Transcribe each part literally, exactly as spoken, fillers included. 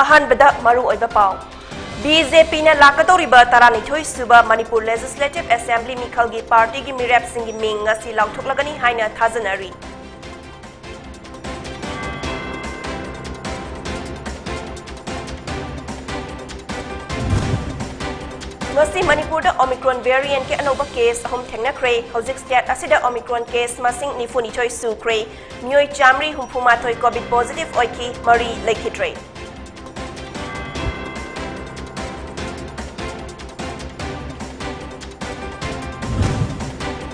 ꯑꯍꯥꯟꯕꯗ ꯃꯔꯨꯑꯣꯏꯕ ꯄꯥꯎ꯫ ꯕꯤ ꯖꯦ ꯄꯤꯅ ꯂꯥꯛꯀꯗꯧꯔꯤꯕ ꯇꯔꯥꯅꯤꯊꯣꯏ ꯁꯨꯕ ꯃꯅꯤꯄꯨꯔ Legislative Assembly ꯃꯤꯈꯜꯒꯤ ꯄꯥꯔꯇꯤꯒꯤ ꯃꯤꯔꯦꯞꯁꯤꯡꯒꯤ ꯃꯤꯡ ꯉꯁꯤ ꯂꯥꯎꯊꯣꯛꯂꯒꯅꯤ ꯍꯥꯏꯅ ꯊꯥꯖꯅꯔꯤ꯫ ꯉꯁꯤ ꯃꯅꯤꯄꯨꯔꯗ Omicron variant ꯀꯤ ꯑꯅꯧꯕ case ꯑꯍꯨꯝ ꯊꯦꯡꯅꯈ꯭ꯔꯦ꯫ ꯍꯧꯖꯤꯛ state ꯑꯁꯤꯗ Omicron case ꯃꯁꯤꯡ ꯅꯤꯐꯨ ꯅꯤꯊꯣꯏ ꯁꯨꯈ꯭ꯔꯦ꯫ ꯃꯤꯑꯣꯏ ꯆꯥꯃꯔꯤ ꯍꯨꯝꯐꯨ ꯃꯥꯊꯣꯏ COVID positive ꯑꯣꯏꯈꯤ, ꯃꯔꯤ ꯂꯩꯈꯤꯗ꯭ꯔꯦ꯫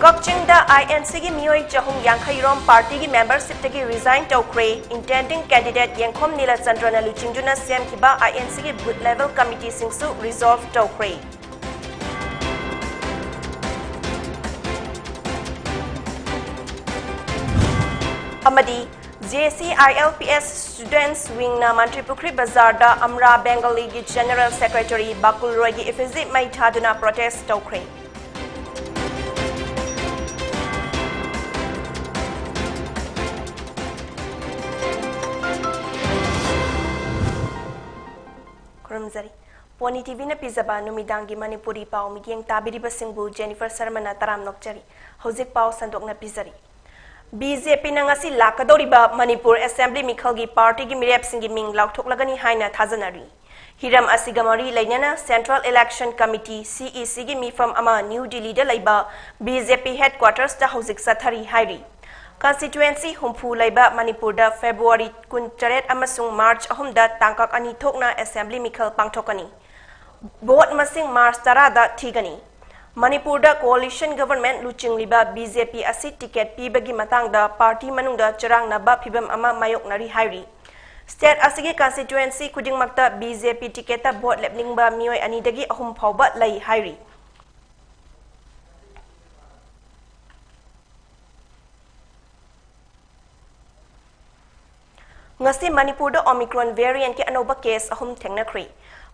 ꯀꯛꯆꯤꯡꯗ I N C ꯒꯤ ꯃꯤꯑꯣꯏ ꯆꯍꯨꯝ ꯌꯥꯡꯈꯩ ꯔꯣꯝ ꯄꯥꯔꯇꯤꯒꯤ membership ꯇꯒꯤ resign ꯇꯧꯈ꯭ꯔꯦ꯫ Intending candidate ꯌꯦꯡꯈꯣꯝ ꯅꯤꯂꯆꯟꯗ꯭ꯔꯅ ꯂꯨꯆꯤꯡꯗꯨꯅ ꯁꯦꯝꯈꯤꯕ I N C ꯒꯤ booth level committee ꯁꯤꯡꯁꯨ resolve ꯇꯧꯈ꯭ꯔꯦ꯫ ꯑꯃꯗꯤ J C I L P S Students Wing ꯅ ꯃꯟꯇ꯭ꯔꯤ ꯄꯨꯈ꯭ꯔꯤ ꯕꯖꯥꯔꯗ ꯑꯝꯔꯥ ꯕꯦꯡꯒꯂꯤꯒꯤ General Secretary ꯕꯥꯀꯨꯜ ꯔꯣꯏꯒꯤ effigy ꯃꯩ ꯊꯥꯗꯨꯅ protest ꯇꯧꯈ꯭ꯔꯦ꯫ ꯈꯨꯔꯨꯝꯖꯔꯤ꯫ ꯄꯣꯅꯤ T V ꯅ ꯄꯤꯖꯕ ꯅꯨꯃꯤꯗꯥꯡꯒꯤ ꯃꯅꯤꯄꯨꯔꯤ ꯄꯥꯎ ꯃꯤꯠꯌꯦꯡ ꯇꯥꯕꯤꯔꯤꯕꯁꯤꯡꯕꯨ Jennifer ꯁꯔꯃꯅ ꯇꯔꯥꯝꯅ ꯑꯣꯛꯆꯔꯤ꯫ ꯍꯧꯖꯤꯛ ꯄꯥꯎ ꯁꯟꯗꯣꯛꯅ ꯄꯤꯖꯔꯤ꯫ B J P ꯅ ꯉꯁꯤ ꯂꯥꯛꯀꯗꯧꯔꯤꯕ ꯃꯅꯤꯄꯨꯔ Assembly ꯃꯤꯈꯜꯒꯤ ꯄꯥꯔꯇꯤꯒꯤ ꯃꯤꯔꯦꯞꯁꯤꯡꯒꯤ ꯃꯤꯡ ꯂꯥꯎꯊꯣꯛꯂꯒꯅꯤ ꯍꯥꯏꯅ ꯊꯥꯖꯅꯔꯤ꯫ ꯍꯤꯔꯝ ꯑꯁꯤꯒ ꯃꯔꯤ ꯂꯩꯅꯅ Central Election Committee, C E C ꯒꯤ ꯃꯤꯐꯝ ꯑꯃ ꯅ꯭ꯌꯨ ꯗꯤꯜꯂꯤꯗ ꯂꯩꯕ B J P headquarters ꯇ ꯍꯧꯖꯤꯛ ꯆꯠꯊꯔꯤ ꯍꯥꯏꯔꯤ꯫ Constituency ꯍꯨꯝꯐꯨ ꯂꯩꯕ ꯃꯅꯤꯄꯨꯔꯗ February ꯀꯨꯟꯇꯔꯦꯠ ꯑꯃꯁꯨꯡ March ꯑꯍꯨꯝꯗ ꯇꯥꯡꯀꯛ ꯑꯅꯤ ꯊꯣꯛꯅ Assembly ꯃꯤꯈꯜ ꯄꯥꯡꯊꯣꯛꯀꯅꯤ꯫ Vote ꯃꯁꯤꯡ March ꯇꯔꯥꯗ ꯊꯤꯒꯅꯤ꯫ ꯃꯅꯤꯄꯨꯔꯗ Coalition Government ꯂꯨꯆꯤꯡꯂꯤꯕ B J P ꯑꯁꯤ ticket ꯄꯤꯕꯒꯤ ꯃꯇꯥꯡꯗ ꯄꯥꯔꯇꯤ ꯃꯅꯨꯡꯗ ꯆꯔꯥꯡꯅꯕ ꯐꯤꯚꯝ ꯑꯃ ꯃꯥꯌꯣꯛꯅꯔꯤ ꯍꯥꯏꯔꯤ꯫ State ꯑꯁꯤꯒꯤ constituency ꯈꯨꯗꯤꯡꯃꯛꯇ B J P ticket ꯇ vote ꯂꯦꯞꯅꯤꯡꯕ ꯃꯤꯑꯣꯏ ꯑꯅꯤꯗꯒꯤ ꯑꯍꯨꯝ ꯐꯥꯎꯕ ꯂꯩ ꯍꯥꯏꯔꯤ꯫ ꯉꯁꯤ ꯃꯅꯤꯄꯨꯔꯗ Omicron variant ꯀꯤ ꯑꯅꯧꯕ case ꯑꯍꯨꯝ ꯊꯦꯡꯅꯈ꯭ꯔꯦ꯫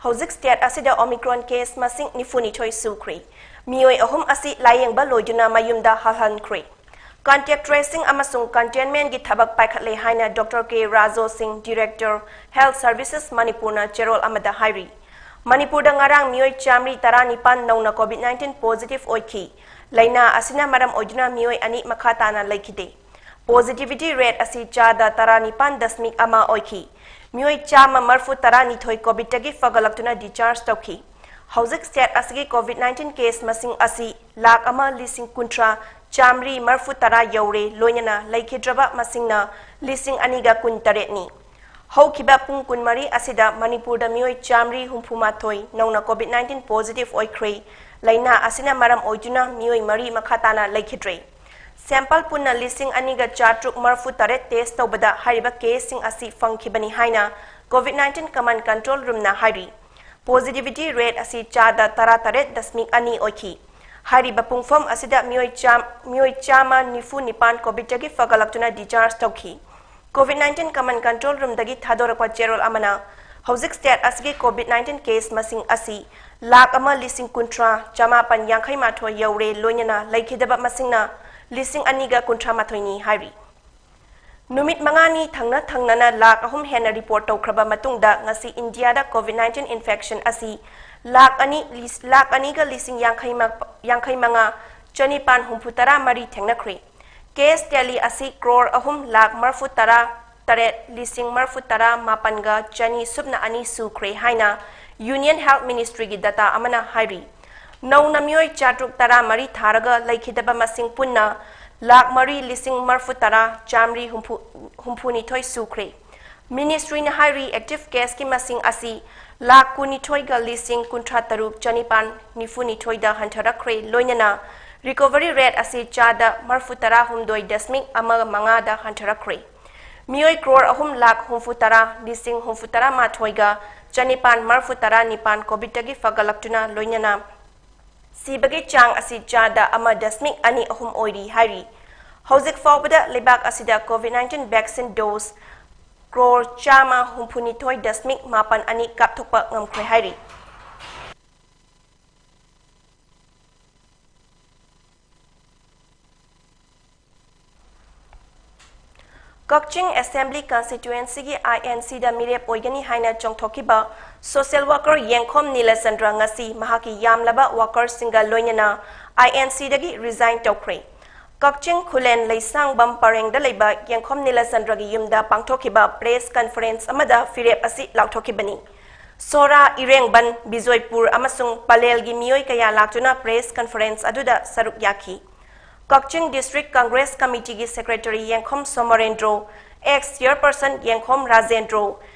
ꯍꯧꯖꯤꯛ state ꯑꯁꯤꯗ Omicron case ꯃꯁꯤꯡ ꯅꯤꯐꯨ ꯅꯤꯊꯣꯏ ꯁꯨꯈ꯭ꯔꯦ꯫ ꯃꯤꯑꯣꯏ ꯑꯍꯨꯝ ꯑꯁꯤ ꯂꯥꯌꯦꯡꯕ ꯂꯣꯏꯗꯨꯅ ꯃꯌꯨꯝꯗ ꯍꯜꯍꯟꯈ꯭ꯔꯦ꯫ Contact tracing ꯑꯃꯁꯨꯡ containment ꯒꯤ ꯊꯕꯛ ꯄꯥꯏꯈꯠꯂꯦ ꯍꯥꯏꯅ ꯗꯣꯛꯇꯔ ꯀꯦ ꯔꯥꯖꯣ ꯁꯤꯡ, Director, Health Services, ꯃꯅꯤꯄꯨꯔꯅ ꯆꯦꯔꯣꯜ ꯑꯃꯗ ꯍꯥꯏꯔꯤ꯫ ꯃꯅꯤꯄꯨꯔꯗ ꯉꯔꯥꯡ ꯃꯤꯑꯣꯏ ꯆꯥꯃꯔꯤ ꯇꯔꯥꯅꯤꯄꯥꯟ ꯅꯧꯅ COVID nineteen positive ꯑꯣꯏꯈꯤ꯫ ꯂꯥꯏꯅꯥ ꯑꯁꯤꯅ ꯃꯔꯝ ꯑꯣꯏꯗꯨꯅ ꯃꯤꯑꯣꯏ ꯑꯅꯤ ꯃꯈꯥ ꯇꯥꯅ ꯂꯩꯈꯤꯗꯦ꯫ Positivity rate ꯑꯁꯤ ꯆꯥꯗ ꯇꯔꯥꯅꯤꯄꯥꯟ ꯗꯁꯃꯤꯛ ꯑꯃ ꯑꯣꯏꯈꯤ꯫ ꯃꯤꯑꯣꯏ ꯆꯥꯝꯃ ꯃꯔꯤꯐꯨ ꯇꯔꯥꯅꯤꯊꯣꯏ COVID ꯇꯒꯤ ꯐꯒꯠꯂꯛꯇꯨꯅ discharge ꯇꯧꯈꯤ꯫ ꯍꯧꯖꯤꯛ state ꯑꯁꯤꯒꯤ COVID nineteen case ꯃꯁꯤꯡ ꯑꯁꯤ ꯂꯥꯈ ꯑꯃ ꯂꯤꯁꯤꯡ ꯀꯨꯟꯊ꯭ꯔꯥ ꯆꯥꯃꯔꯤ ꯃꯔꯤꯐꯨ ꯇꯔꯥ ꯌꯧꯔꯦ, ꯂꯣꯏꯅꯅ ꯂꯩꯈꯤꯗ꯭ꯔꯕ ꯃꯁꯤꯡꯅ ꯂꯤꯁꯤꯡ ꯑꯅꯤꯒ ꯀꯨꯟꯇꯔꯦꯠꯅꯤ꯫ ꯍꯧꯈꯤꯕ ꯄꯨꯡ ꯀꯨꯟꯃꯔꯤ ꯑꯁꯤꯗ ꯃꯅꯤꯄꯨꯔꯗ ꯃꯤꯑꯣꯏ ꯆꯥꯃꯔꯤ ꯍꯨꯝꯐꯨ ꯃꯥꯊꯣꯏ ꯅꯧꯅ COVID nineteen positive ꯑꯣꯏꯈ꯭ꯔꯦ꯫ ꯂꯥꯏꯅꯥ ꯑꯁꯤꯅ ꯃꯔꯝ ꯑꯣꯏꯗꯨꯅ ꯃꯤꯑꯣꯏ ꯃꯔꯤ ꯃꯈꯥ ꯇꯥꯅ ꯂꯩꯈꯤꯗ꯭ꯔꯦ꯫ Sample ꯄꯨꯟꯅ ꯂꯤꯁꯤꯡ ꯑꯅꯤꯒ ꯆꯥꯇ꯭ꯔꯨꯛ ꯃꯔꯤꯐꯨ ꯇꯔꯦꯠ test ꯇꯧꯕꯗ ꯍꯥꯏꯔꯤꯕ case ꯁꯤꯡ ꯑꯁꯤ ꯐꯪꯈꯤꯕꯅꯤ ꯍꯥꯏꯅ COVID nineteen Command Control Room ꯅ ꯍꯥꯏꯔꯤ꯫ Positivity rate ꯑꯁꯤ ꯆꯥꯗ ꯇꯔꯥꯇꯔꯦꯠ ꯗꯁꯃꯤꯛ ꯑꯅꯤ ꯑꯣꯏꯈꯤ꯫ ꯍꯥꯏꯔꯤꯕ ꯄꯨꯡꯐꯝ ꯑꯁꯤꯗ ꯃꯤꯑꯣꯏ ꯆꯥꯝ-, ꯃꯤꯑꯣꯏ ꯆꯥꯝꯃ ꯅꯤꯐꯨ ꯅꯤꯄꯥꯟ COVID ꯇꯒꯤ ꯐꯒꯠꯂꯛꯇꯨꯅ discharge ꯇꯧꯈꯤ꯫ COVID nineteen Command Control Room ꯗꯒꯤ ꯊꯥꯗꯣꯔꯛꯄ ꯆꯦꯔꯣꯜ ꯑꯃꯅ ꯍꯧꯖꯤꯛ state ꯑꯁꯤꯒꯤ COVID nineteen case ꯃꯁꯤꯡ ꯑꯁꯤ ꯂꯥꯈ ꯑꯃ ꯂꯤꯁꯤꯡ ꯀꯨꯟꯊ꯭ꯔꯥ ꯆꯥꯃꯥꯄꯟ ꯌꯥꯡꯈꯩ ꯃꯥꯊꯣꯏ ꯌꯧꯔꯦ, ꯂꯣꯏꯅꯅ ꯂꯩꯈꯤꯗꯕ ꯃꯁꯤꯡꯅ ꯂꯤꯁꯤꯡ ꯑꯅꯤꯒ ꯀꯨꯟꯊ꯭ꯔꯥ ꯃꯥꯊꯣꯏꯅꯤ ꯍꯥꯏꯔꯤ꯫ ꯅꯨꯃꯤꯠ ꯃꯉꯥꯅꯤ ꯊꯪꯅ ꯊꯪꯅꯅ ꯂꯥꯈ ꯑꯍꯨꯝ ꯍꯦꯟꯅ report ꯇꯧꯈ꯭ꯔꯕ ꯃꯇꯨꯡꯗ ꯉꯁꯤ ꯏꯟꯗꯤꯌꯥꯗ COVID nineteen infection ꯑꯁꯤ ꯂꯥꯈ ꯑꯅꯤ, ꯂꯤꯁ-, ꯂꯥꯈ ꯑꯅꯤꯒ ꯂꯤꯁꯤꯡ ꯌꯥꯡꯈꯩ ꯃ-, ꯌꯥꯡꯈꯩ ꯃꯉꯥ ꯆꯅꯤꯄꯥꯟ ꯍꯨꯝꯐꯨ ꯇꯔꯥ ꯃꯔꯤ ꯊꯦꯡꯅꯈ꯭ꯔꯦ꯫ Case tally ꯑꯁꯤ ꯀ꯭ꯔꯣꯔ ꯑꯍꯨꯝ ꯂꯥꯈ ꯃꯔꯤꯐꯨ ꯇꯔꯥ ꯇꯔꯦꯠ ꯂꯤꯁꯤꯡ ꯃꯔꯤꯐꯨ ꯇꯔꯥ ꯃꯥꯄꯟꯒ ꯆꯅꯤ ꯁꯨꯞꯅ ꯑꯅꯤ ꯁꯨꯈ꯭ꯔꯦ ꯍꯥꯏꯅ Union Health Ministry ꯒꯤ data ꯑꯃꯅ ꯍꯥꯏꯔꯤ꯫ ꯅꯧꯅ ꯃꯤꯑꯣꯏ ꯆꯥꯇ꯭ꯔꯨꯛ ꯇꯔꯥꯃꯔꯤ ꯊꯥꯔꯒ ꯂꯩꯈꯤꯗꯕ ꯃꯁꯤꯡ ꯄꯨꯟꯅ ꯂꯥꯈ ꯃꯔꯤ ꯂꯤꯁꯤꯡ ꯃꯔꯤꯐꯨ ꯇꯔꯥ ꯆꯥꯃꯔꯤ ꯍꯨꯝꯐꯨ, ꯍꯨꯝꯐꯨꯅꯤꯊꯣꯏ ꯁꯨꯈ꯭ꯔꯦ꯫ Ministry ꯅ ꯍꯥꯏꯔꯤ, active case ꯀꯤ ꯃꯁꯤꯡ ꯑꯁꯤ ꯂꯥꯈ ꯀꯨꯟꯅꯤꯊꯣꯏꯒ ꯂꯤꯁꯤꯡ ꯀꯨꯟꯊ꯭ꯔꯥ ꯇꯔꯨꯛ ꯆꯅꯤꯄꯥꯟ ꯅꯤꯐꯨꯅꯤꯊꯣꯏꯗ ꯍꯟꯊꯔꯛꯈ꯭ꯔꯦ, ꯂꯣꯏꯅꯅ recovery rate ꯑꯁꯤ ꯆꯥꯗ ꯃꯔꯤꯐꯨ ꯇꯔꯥ ꯍꯨꯝꯗꯣꯏ ꯗꯁꯃꯤꯛ ꯑꯃ ꯃꯉꯥꯗ ꯍꯟꯊꯔꯛꯈ꯭ꯔꯦ꯫ ꯃꯤꯑꯣꯏ ꯀ꯭ꯔꯣꯔ ꯑꯍꯨꯝ ꯂꯥꯈ ꯍꯨꯝꯐꯨ ꯇꯔꯥ ꯂꯤꯁꯤꯡ ꯍꯨꯝꯐꯨ ꯇꯔꯥ ꯃꯥꯊꯣꯏꯒ ꯆꯅꯤꯄꯥꯟ ꯃꯔꯤꯐꯨ ꯇꯔꯥ ꯅꯤꯄꯥꯟ COVID ꯇꯒꯤ ꯐꯒꯠꯂꯛꯇꯨꯅ ꯂꯣꯏꯅꯅ ꯁꯤꯕꯒꯤ ꯆꯥꯡ ꯑꯁꯤ ꯆꯥꯗ ꯑꯃ ꯗꯁꯃꯤꯛ ꯑꯅꯤ ꯑꯍꯨꯝ ꯑꯣꯏꯔꯤ ꯍꯥꯏꯔꯤ꯫ ꯍꯧꯖꯤꯛ ꯐꯥꯎꯕꯗ ꯂꯩꯕꯥꯛ ꯑꯁꯤꯗ COVID nineteen vaccine dose crore ꯆꯥꯝꯃ ꯍꯨꯝꯐꯨꯅꯤꯊꯣꯏ ꯗꯁꯃꯤꯛ ꯃꯥꯄꯟ ꯑꯅꯤ ꯀꯥꯞꯊꯣꯛꯄ ꯉꯝꯈ꯭ꯔꯦ ꯍꯥꯏꯔꯤ꯫ ꯀꯛꯆꯤꯡ ꯑꯦꯁꯦꯝꯕ꯭ꯂꯤ ꯀꯟꯁꯇꯤꯇ꯭ꯋꯦꯟꯁꯤꯒꯤ ꯑꯥꯏ ꯑꯦꯟ ꯁꯤꯗ ꯃꯤꯔꯦꯞ ꯑꯣꯏꯒꯅꯤ ꯍꯥꯏꯅ ꯆꯣꯡꯊꯣꯛꯈꯤꯕ ꯁꯣꯁꯤꯌꯦꯜ ꯋꯥꯀꯔ ꯌꯦꯡꯈꯣꯝ ꯅꯤꯂꯆꯟꯗ꯭ꯔ ꯉꯁꯤ ꯃꯍꯥꯛꯀꯤ ꯌꯥꯝꯂꯕ ꯋꯥꯀꯔꯁꯤꯡꯒ ꯂꯣꯏꯅꯅ ꯑꯥꯏ ꯑꯦꯟ ꯁꯤꯗꯒꯤ ꯔꯤꯖꯥꯏꯟ ꯇꯧꯈ꯭ꯔꯦ꯫ ꯀꯛꯆꯤꯡ ꯈꯨꯂꯦꯟ ꯂꯩꯁꯥꯡꯕꯝ ꯄꯔꯦꯡꯗ ꯂꯩꯕ ꯌꯦꯡꯈꯣꯝ ꯅꯤꯂꯆꯟꯗ꯭ꯔꯒꯤ ꯌꯨꯝꯗ ꯄꯥꯡꯊꯣꯛꯈꯤꯕ ꯄ꯭ꯔꯦꯁ ꯀꯟꯐꯔꯦꯟꯁ ꯑꯃꯗ ꯐꯤꯔꯦꯞ ꯑꯁꯤ ꯂꯥꯎꯊꯣꯛꯈꯤꯕꯅꯤ꯫ ꯁꯣꯔꯥ, ꯏꯔꯦꯡꯕꯟ, ꯕꯤꯖꯣꯏꯄꯨꯔ ꯑꯃꯁꯨꯡ ꯄꯂꯦꯜꯒꯤ ꯃꯤꯑꯣꯏ ꯀꯌꯥ ꯂꯥꯛꯇꯨꯅ ꯄ꯭ꯔꯦꯁ ꯀꯟꯐꯔꯦꯟꯁ ꯑꯗꯨꯗ ꯁꯔꯨꯛ ꯌꯥꯈꯤ꯫ ꯀꯛꯆꯤꯡ ꯗꯤꯁꯇ꯭ꯔꯤꯛ ꯀꯪꯒ꯭ꯔꯦꯁ ꯀꯃꯤꯇꯤꯒꯤ ꯁꯦꯀ꯭ꯔꯦꯇꯔꯤ ꯌꯦꯡꯈꯣꯝ ꯁꯣꯃꯔꯦꯟꯗ꯭ꯔꯣ, ꯑꯦꯛꯁ ꯆꯤꯌꯔꯄꯔꯁꯟ ꯌꯦꯡꯈꯣꯝ Rajendro,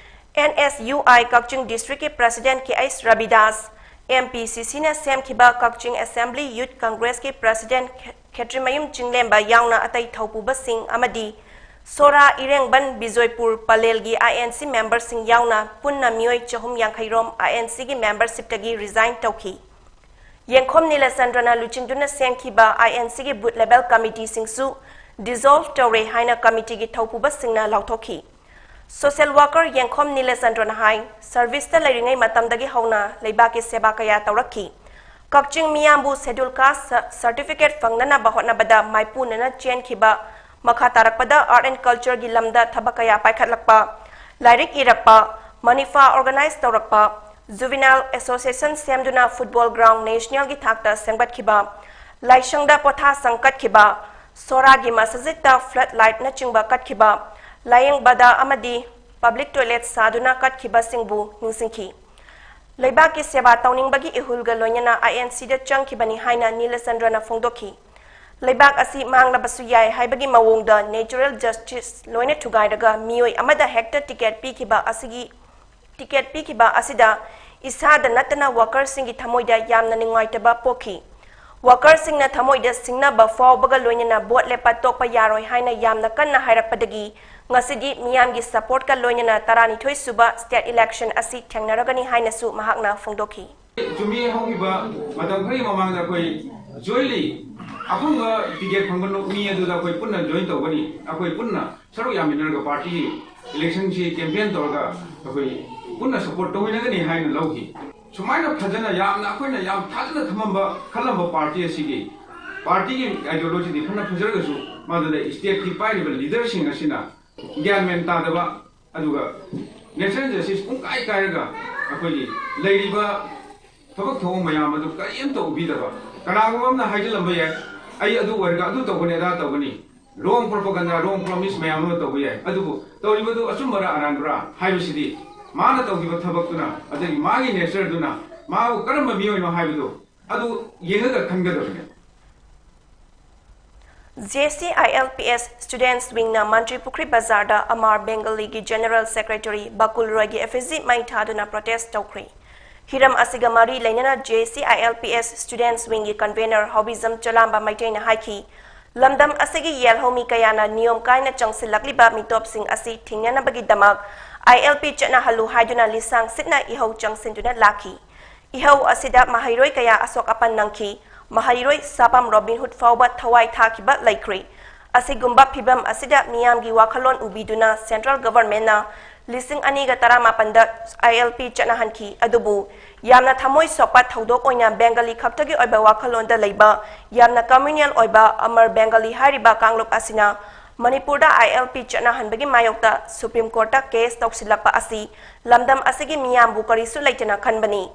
and S U I ꯀꯛꯆꯤꯡ ꯗꯤꯁꯇ꯭ꯔꯤꯛꯀꯤ ꯄ꯭ꯔꯁꯤꯗꯦꯟꯠ ꯀꯦ ꯑꯩꯆ ꯔꯕꯤꯗꯥꯁ, ꯑꯦꯝ ꯄꯤ ꯁꯤ ꯁꯤꯅ ꯁꯦꯝꯈꯤꯕ ꯀꯛꯆꯤꯡ ꯑꯦꯁꯦꯝꯕ꯭ꯂꯤ ꯌꯨꯊ ꯀꯪꯒ꯭ꯔꯦꯁꯀꯤ ꯄ꯭ꯔꯁꯤꯗꯦꯟꯠ ꯈꯦ-, ꯈꯦꯇ꯭ꯔꯤꯃꯌꯨꯝ ꯆꯤꯡꯂꯦꯝꯕ ꯌꯥꯎꯅ ꯑꯇꯩ ꯊꯧꯄꯨꯕꯁꯤꯡ ꯑꯃꯗꯤ ꯁꯣꯔꯥ, ꯏꯔꯦꯡꯕꯟ, ꯕꯤꯖꯣꯏꯄꯨꯔ, ꯄꯂꯦꯜꯒꯤ ꯑꯥꯏ ꯑꯦꯟ ꯁꯤ ꯃꯦꯝꯕꯔꯁꯤꯡ ꯌꯥꯎꯅ ꯄꯨꯟꯅ ꯃꯤꯑꯣꯏ ꯆꯍꯨꯝ ꯌꯥꯡꯈꯩ ꯔꯣꯝ ꯑꯥꯏ ꯑꯦꯟ ꯁꯤꯒꯤ ꯃꯦꯝꯕꯔꯁꯤꯞꯇꯒꯤ ꯔꯤꯖꯥꯏꯟ ꯇꯧꯈꯤ꯫ ꯌꯦꯡꯈꯣꯝ ꯅꯤꯂꯆꯟꯗ꯭ꯔꯅ ꯂꯨꯆꯤꯡꯗꯨꯅ ꯁꯦꯝꯈꯤꯕ ꯑꯥꯏ ꯑꯦꯟ ꯁꯤꯒꯤ ꯕꯨꯊ ꯂꯦꯚꯦꯜ ꯀꯃꯤꯇꯤꯁꯤꯡꯁꯨ ꯗꯤꯖꯣꯜꯚ ꯇꯧꯔꯦ ꯍꯥꯏꯅ ꯀꯃꯤꯇꯤꯒꯤ ꯊꯧꯄꯨꯕꯁꯤꯡꯅ ꯂꯥꯎꯊꯣꯛꯈꯤ꯫ ꯁꯣꯁꯤꯌꯦꯜ ꯋꯥꯀꯔ ꯌꯦꯡꯈꯣꯝ ꯅꯤꯂꯆꯟꯗ꯭ꯔꯅ ꯍꯥꯏ, ꯁꯔꯚꯤꯁꯇ ꯂꯩꯔꯤꯉꯩ ꯃꯇꯝꯗꯒꯤ ꯍꯧꯅ ꯂꯩꯕꯥꯛꯀꯤ ꯁꯦꯕꯥ ꯀꯌꯥ ꯇꯧꯔꯛꯈꯤ꯫ ꯀꯛꯆꯤꯡ ꯃꯤꯌꯥꯝꯕꯨ ꯁꯦꯗ꯭ꯌꯨꯜ ꯀꯥꯁ ꯁꯔꯇꯤꯐꯤꯀꯦꯠ ꯐꯪꯅꯅꯕ ꯍꯣꯠꯅꯕꯗ ꯃꯥꯏꯄꯨꯅꯅ ꯆꯦꯟꯈꯤꯕ, ꯃꯈꯥ ꯇꯥꯔꯛꯄꯗ ꯑꯥꯔꯠ ꯑꯦꯟ ꯀꯜꯆꯔꯒꯤ ꯂꯝꯗ ꯊꯕꯛ ꯀꯌꯥ ꯄꯥꯏꯈꯠꯂꯛꯄ, ꯂꯥꯏꯔꯤꯛ ꯏꯔꯛꯄ, ꯃꯅꯤꯐꯥ ꯑꯣꯔꯒꯅꯥꯏꯖ ꯇꯧꯔꯛꯄ, ꯖꯨꯚꯤꯅꯥꯏꯜ ꯑꯦꯁꯣꯁꯤꯌꯦꯁꯟ ꯁꯦꯝꯗꯨꯅ ꯐꯨꯠꯕꯣꯜ ꯒ꯭ꯔꯥꯎꯟ ꯅꯦꯁꯅꯦꯜꯒꯤ ꯊꯥꯛꯇ ꯁꯦꯝꯒꯠꯈꯤꯕ, ꯂꯥꯏꯁꯪꯗ ꯄꯣꯊꯥꯁꯪ ꯀꯠꯈꯤꯕ, ꯁꯣꯔꯥꯒꯤ ꯃꯁꯖꯤꯗꯇ ꯐ꯭ꯂꯗ ꯂꯥꯏꯠꯅꯆꯤꯡꯕ ꯀꯠꯈꯤꯕ, ꯂꯥꯌꯦꯡꯕꯗ ꯑꯃꯗꯤ ꯄꯕ꯭ꯂꯤꯛ ꯇꯣꯏꯂꯦꯠ ꯁꯥꯗꯨꯅ ꯀꯠꯈꯤꯕꯁꯤꯡꯕꯨ ꯅꯤꯡꯁꯤꯡꯈꯤ꯫ ꯂꯩꯕꯥꯛꯀꯤ ꯁꯦꯕꯥ ꯇꯧꯅꯤꯡꯕꯒꯤ ꯏꯍꯨꯜꯒ ꯂꯣꯏꯅꯅ ꯑꯥꯏ ꯑꯦꯟ ꯁꯤꯗ ꯆꯪꯈꯤꯕꯅꯤ ꯍꯥꯏꯅ ꯅꯤꯂꯆꯟꯗ꯭ꯔꯅ ꯐꯣꯡꯗꯣꯛꯈꯤ꯫ ꯂꯩꯕꯥꯛ ꯑꯁꯤ ꯃꯥꯡꯂꯕꯁꯨ ꯌꯥꯏ ꯍꯥꯏꯕꯒꯤ ꯃꯑꯣꯡꯗ ꯅꯦꯆꯔꯦꯜ ꯖꯁꯇꯤꯁ ꯂꯣꯏꯅ ꯊꯨꯒꯥꯏꯔꯒ ꯃꯤꯑꯣꯏ ꯑꯃꯗ ꯍꯦꯛꯇ ꯇꯤꯀꯦꯠ ꯄꯤꯈꯤꯕ ꯑꯁꯤꯒꯤ, ꯇꯤꯀꯦꯠ ꯄꯤꯈꯤꯕ ꯑꯁꯤꯗ ꯏꯁꯥꯗ ꯅꯠꯇꯅ ꯋꯥꯀꯔꯁꯤꯡꯒꯤ ꯊꯃꯣꯏꯗ ꯌꯥꯝꯅ ꯅꯨꯡꯉꯥꯏꯇꯕ ꯄꯣꯛꯈꯤ꯫ ꯋꯥꯀꯔꯁꯤꯡꯅ ꯊꯃꯣꯏꯗ ꯁꯤꯡꯅꯕ ꯐꯥꯎꯕꯒ ꯂꯣꯏꯅꯅ ꯚꯣꯠ ꯂꯦꯞꯄ ꯇꯣꯛꯄ ꯌꯥꯔꯣꯏ ꯍꯥꯏꯅ ꯌꯥꯝꯅ ꯀꯟꯅ ꯍꯥꯏꯔꯛꯄꯗꯒꯤ ꯉꯁꯤꯗꯤ ꯃꯤꯌꯥꯝꯒꯤ ꯁꯄꯣꯔꯠꯀ ꯂꯣꯏꯅꯅ ꯇꯔꯥꯅꯤꯊꯣꯏ ꯁꯨꯕ ꯁ꯭ꯇꯦꯠ ꯏꯂꯦꯛꯁꯟ ꯑꯁꯤ ꯊꯦꯡꯅꯔꯒꯅꯤ ꯍꯥꯏꯅꯁꯨ ꯃꯍꯥꯛꯅ ꯐꯣꯡꯗꯣꯛꯈꯤ꯫ ꯆꯨꯝꯃꯤ, ꯍꯧꯈꯤꯕ ꯃꯇꯝ ꯈꯔꯒꯤ ꯃꯃꯥꯡꯗ ꯑꯩꯈꯣꯏ jointly ꯑꯐꯪꯕ ꯇꯤꯀꯦꯠ ꯐꯪꯕ ꯅꯨ-, ꯃꯤ ꯑꯗꯨꯗ ꯑꯩꯈꯣꯏ ꯄꯨꯟꯅ join ꯇꯧꯒꯅꯤ, ꯑꯩꯈꯣꯏ ꯄꯨꯟꯅ ꯁꯔꯨꯛ ꯌꯥꯃꯤꯟꯅꯔꯒ ꯄꯥꯔꯇꯤꯒꯤ ꯏꯂꯦꯛꯁꯟꯁꯤ ꯀꯦꯝꯄꯦꯟ ꯇꯧꯔꯒ ꯑꯩꯈꯣꯏ ꯄꯨꯟꯅ ꯁꯄꯣꯔꯠ ꯇꯧꯃꯤꯟꯅꯒꯅꯤ ꯍꯥꯏꯅ ꯂꯧꯈꯤ꯫ ꯁꯨꯃꯥꯏꯅ ꯐꯖꯅ ꯌꯥꯝꯅ ꯑꯩꯈꯣꯏꯅ ꯌꯥꯝ ꯊꯥꯖꯅ ꯊꯝꯃꯝꯕ ꯈꯜꯂꯝꯕ ꯄꯥꯔꯇꯤ ꯑꯁꯤꯒꯤ, ꯄꯥꯔꯇꯤꯒꯤ ideologyꯗꯤ ꯐꯅ ꯐꯖꯔꯒꯁꯨ ꯃꯗꯨꯗ ꯁ꯭ꯇꯦꯠꯀꯤ ꯄꯥꯏꯔꯤꯕ ꯂꯤꯗꯔꯁꯤꯡ ꯑꯁꯤꯅ ꯒ꯭ꯌꯥꯟ ꯃꯦꯟ ꯇꯥꯗꯕ, ꯑꯗꯨꯒ natural justice ꯄꯨꯡꯀꯥꯏ ꯀꯥꯏꯔꯒ ꯑꯩꯈꯣꯏꯒꯤ ꯂꯩꯔꯤꯕ ꯊꯕꯛ ꯊꯧꯑꯣꯡ ꯃꯌꯥꯝ ꯑꯗꯨ ꯀꯔꯤꯝꯇ ꯎꯕꯤꯗꯕ, ꯀꯅꯥꯒꯨꯝꯕ ꯑꯃꯅ ꯍꯥꯏꯖꯤꯜꯂꯝꯕ ꯌꯥꯏ, "ꯑꯩ ꯑꯗꯨ ꯑꯣꯏꯔꯒ ꯑꯗꯨ ꯇꯧꯒꯅꯤ, ꯑꯗꯥ ꯇꯧꯒꯅꯤ", wrong propaganda, wrong promise ꯃꯌꯥꯝ ꯑꯃ ꯇꯧꯕ ꯌꯥꯏ꯫ ꯑꯗꯨꯕꯨ ꯇꯧꯔꯤꯕꯗꯨ ꯑꯆꯨꯝꯕꯔꯥ ꯑꯔꯥꯟꯕꯔꯥ ꯍꯥꯏꯕꯁꯤꯗꯤ ꯃꯥꯅ ꯇꯧꯈꯤꯕ ꯊꯕꯛꯇꯨꯅ, ꯑꯗꯒꯤ ꯃꯥꯒꯤ natureꯗꯨꯅ ꯃꯥꯕꯨ ꯀꯔꯝꯕ ꯃꯤꯑꯣꯏꯅꯣ ꯍꯥꯏꯕꯗꯨ ꯑꯗꯨ ꯌꯦꯡꯉꯒ ꯈꯟꯒꯗꯕꯅꯤ꯫ JCILPS Students Wingꯅ ꯃꯟꯇ꯭ꯔꯤ ꯄꯨꯈ꯭ꯔꯤ ꯕꯖꯥꯔꯗ ꯑꯃꯔ ꯕꯦꯡꯒꯂꯤꯒꯤ General Secretary ꯕꯀꯨꯜ ꯔꯣꯏꯒꯤ effigy ꯃꯩ ꯊꯥꯗꯨꯅ protest ꯇꯧꯈ꯭ꯔꯤ꯫ ꯍꯤꯔꯝ ꯑꯁꯤꯒ ꯃꯔꯤ ꯂꯩꯅꯅ JCILPS Students Wingꯒꯤ convener ꯍꯥꯎꯕꯤꯖꯝ ꯆꯣꯂꯥꯝꯕ ꯃꯩꯇꯩꯅ ꯍꯥꯏꯈꯤ, ꯂꯝꯗꯝ ꯑꯁꯤꯒꯤ ꯌꯦꯜꯍꯧꯃꯤ ꯀꯌꯥꯅ ꯅꯤꯌꯣꯝ ꯀꯥꯏꯅ ꯆꯪꯁꯤꯜꯂꯛꯂꯤꯕ ꯃꯤꯇꯣꯞꯁꯤꯡ ꯑꯁꯤ ꯊꯤꯡꯅꯅꯕꯒꯤꯗꯃꯛ ILP ꯆꯠꯅꯍꯜꯂꯨ ꯍꯥꯏꯗꯨꯅ ꯂꯤꯁꯥꯡ ꯁꯤꯠꯅ ꯏꯍꯧ ꯆꯪꯁꯤꯟꯗꯨꯅ ꯂꯥꯛꯈꯤ꯫ ꯏꯍꯧ ꯑꯁꯤꯗ ꯃꯍꯩꯔꯣꯏ ꯀꯌꯥ ꯑꯁꯣꯛ ꯑꯄꯟ ꯅꯪꯈꯤ꯫ ꯃꯍꯩꯔꯣꯏ ꯁꯥꯄꯥꯝ ꯔꯣꯕꯤꯟꯍꯨꯗ ꯐꯥꯎꯕ ꯊꯋꯥꯏ ꯊꯥꯈꯤꯕ ꯂꯩꯈ꯭ꯔꯦ꯫ ꯑꯁꯤꯒꯨꯝꯕ ꯐꯤꯚꯝ ꯑꯁꯤꯗ ꯃꯤꯌꯥꯝꯒꯤ ꯋꯥꯈꯜꯂꯣꯟ ꯎꯕꯤꯗꯨꯅ central governmentꯅ ꯂꯤꯁꯤꯡ ꯑꯅꯤꯒ ꯇꯔꯥꯃꯥꯄꯟꯗ ILP ꯆꯠꯅꯍꯟꯈꯤ꯫ ꯑꯗꯨꯕꯨ ꯌꯥꯝꯅ ꯊꯃꯣꯏ ꯁꯣꯛꯄ ꯊꯧꯗꯣꯛ ꯑꯣꯏꯅ ꯕꯦꯡꯒꯂꯤ ꯈꯛꯇꯒꯤ ꯑꯣꯏꯕ ꯋꯥꯈꯜꯂꯣꯟꯗ ꯂꯩꯕ ꯌꯥꯝꯅ communal ꯑꯣꯏꯕ ꯑꯃꯔ ꯕꯦꯡꯒꯂꯤ ꯍꯥꯏꯔꯤꯕ ꯀꯥꯡꯂꯨꯞ ꯑꯁꯤꯅ ꯃꯅꯤꯄꯨꯔꯗ ILP ꯆꯠꯅꯍꯟꯕꯒꯤ ꯃꯥꯌꯣꯛꯇ Supreme Courtꯇ case ꯇꯧꯁꯤꯜꯂꯛꯄ ꯑꯁꯤ ꯂꯝꯗꯝ ꯑꯁꯤꯒꯤ ꯃꯤꯌꯥꯝꯕꯨ ꯀꯔꯤꯁꯨ ꯂꯩꯇꯅ ꯈꯟꯕꯅꯤ꯫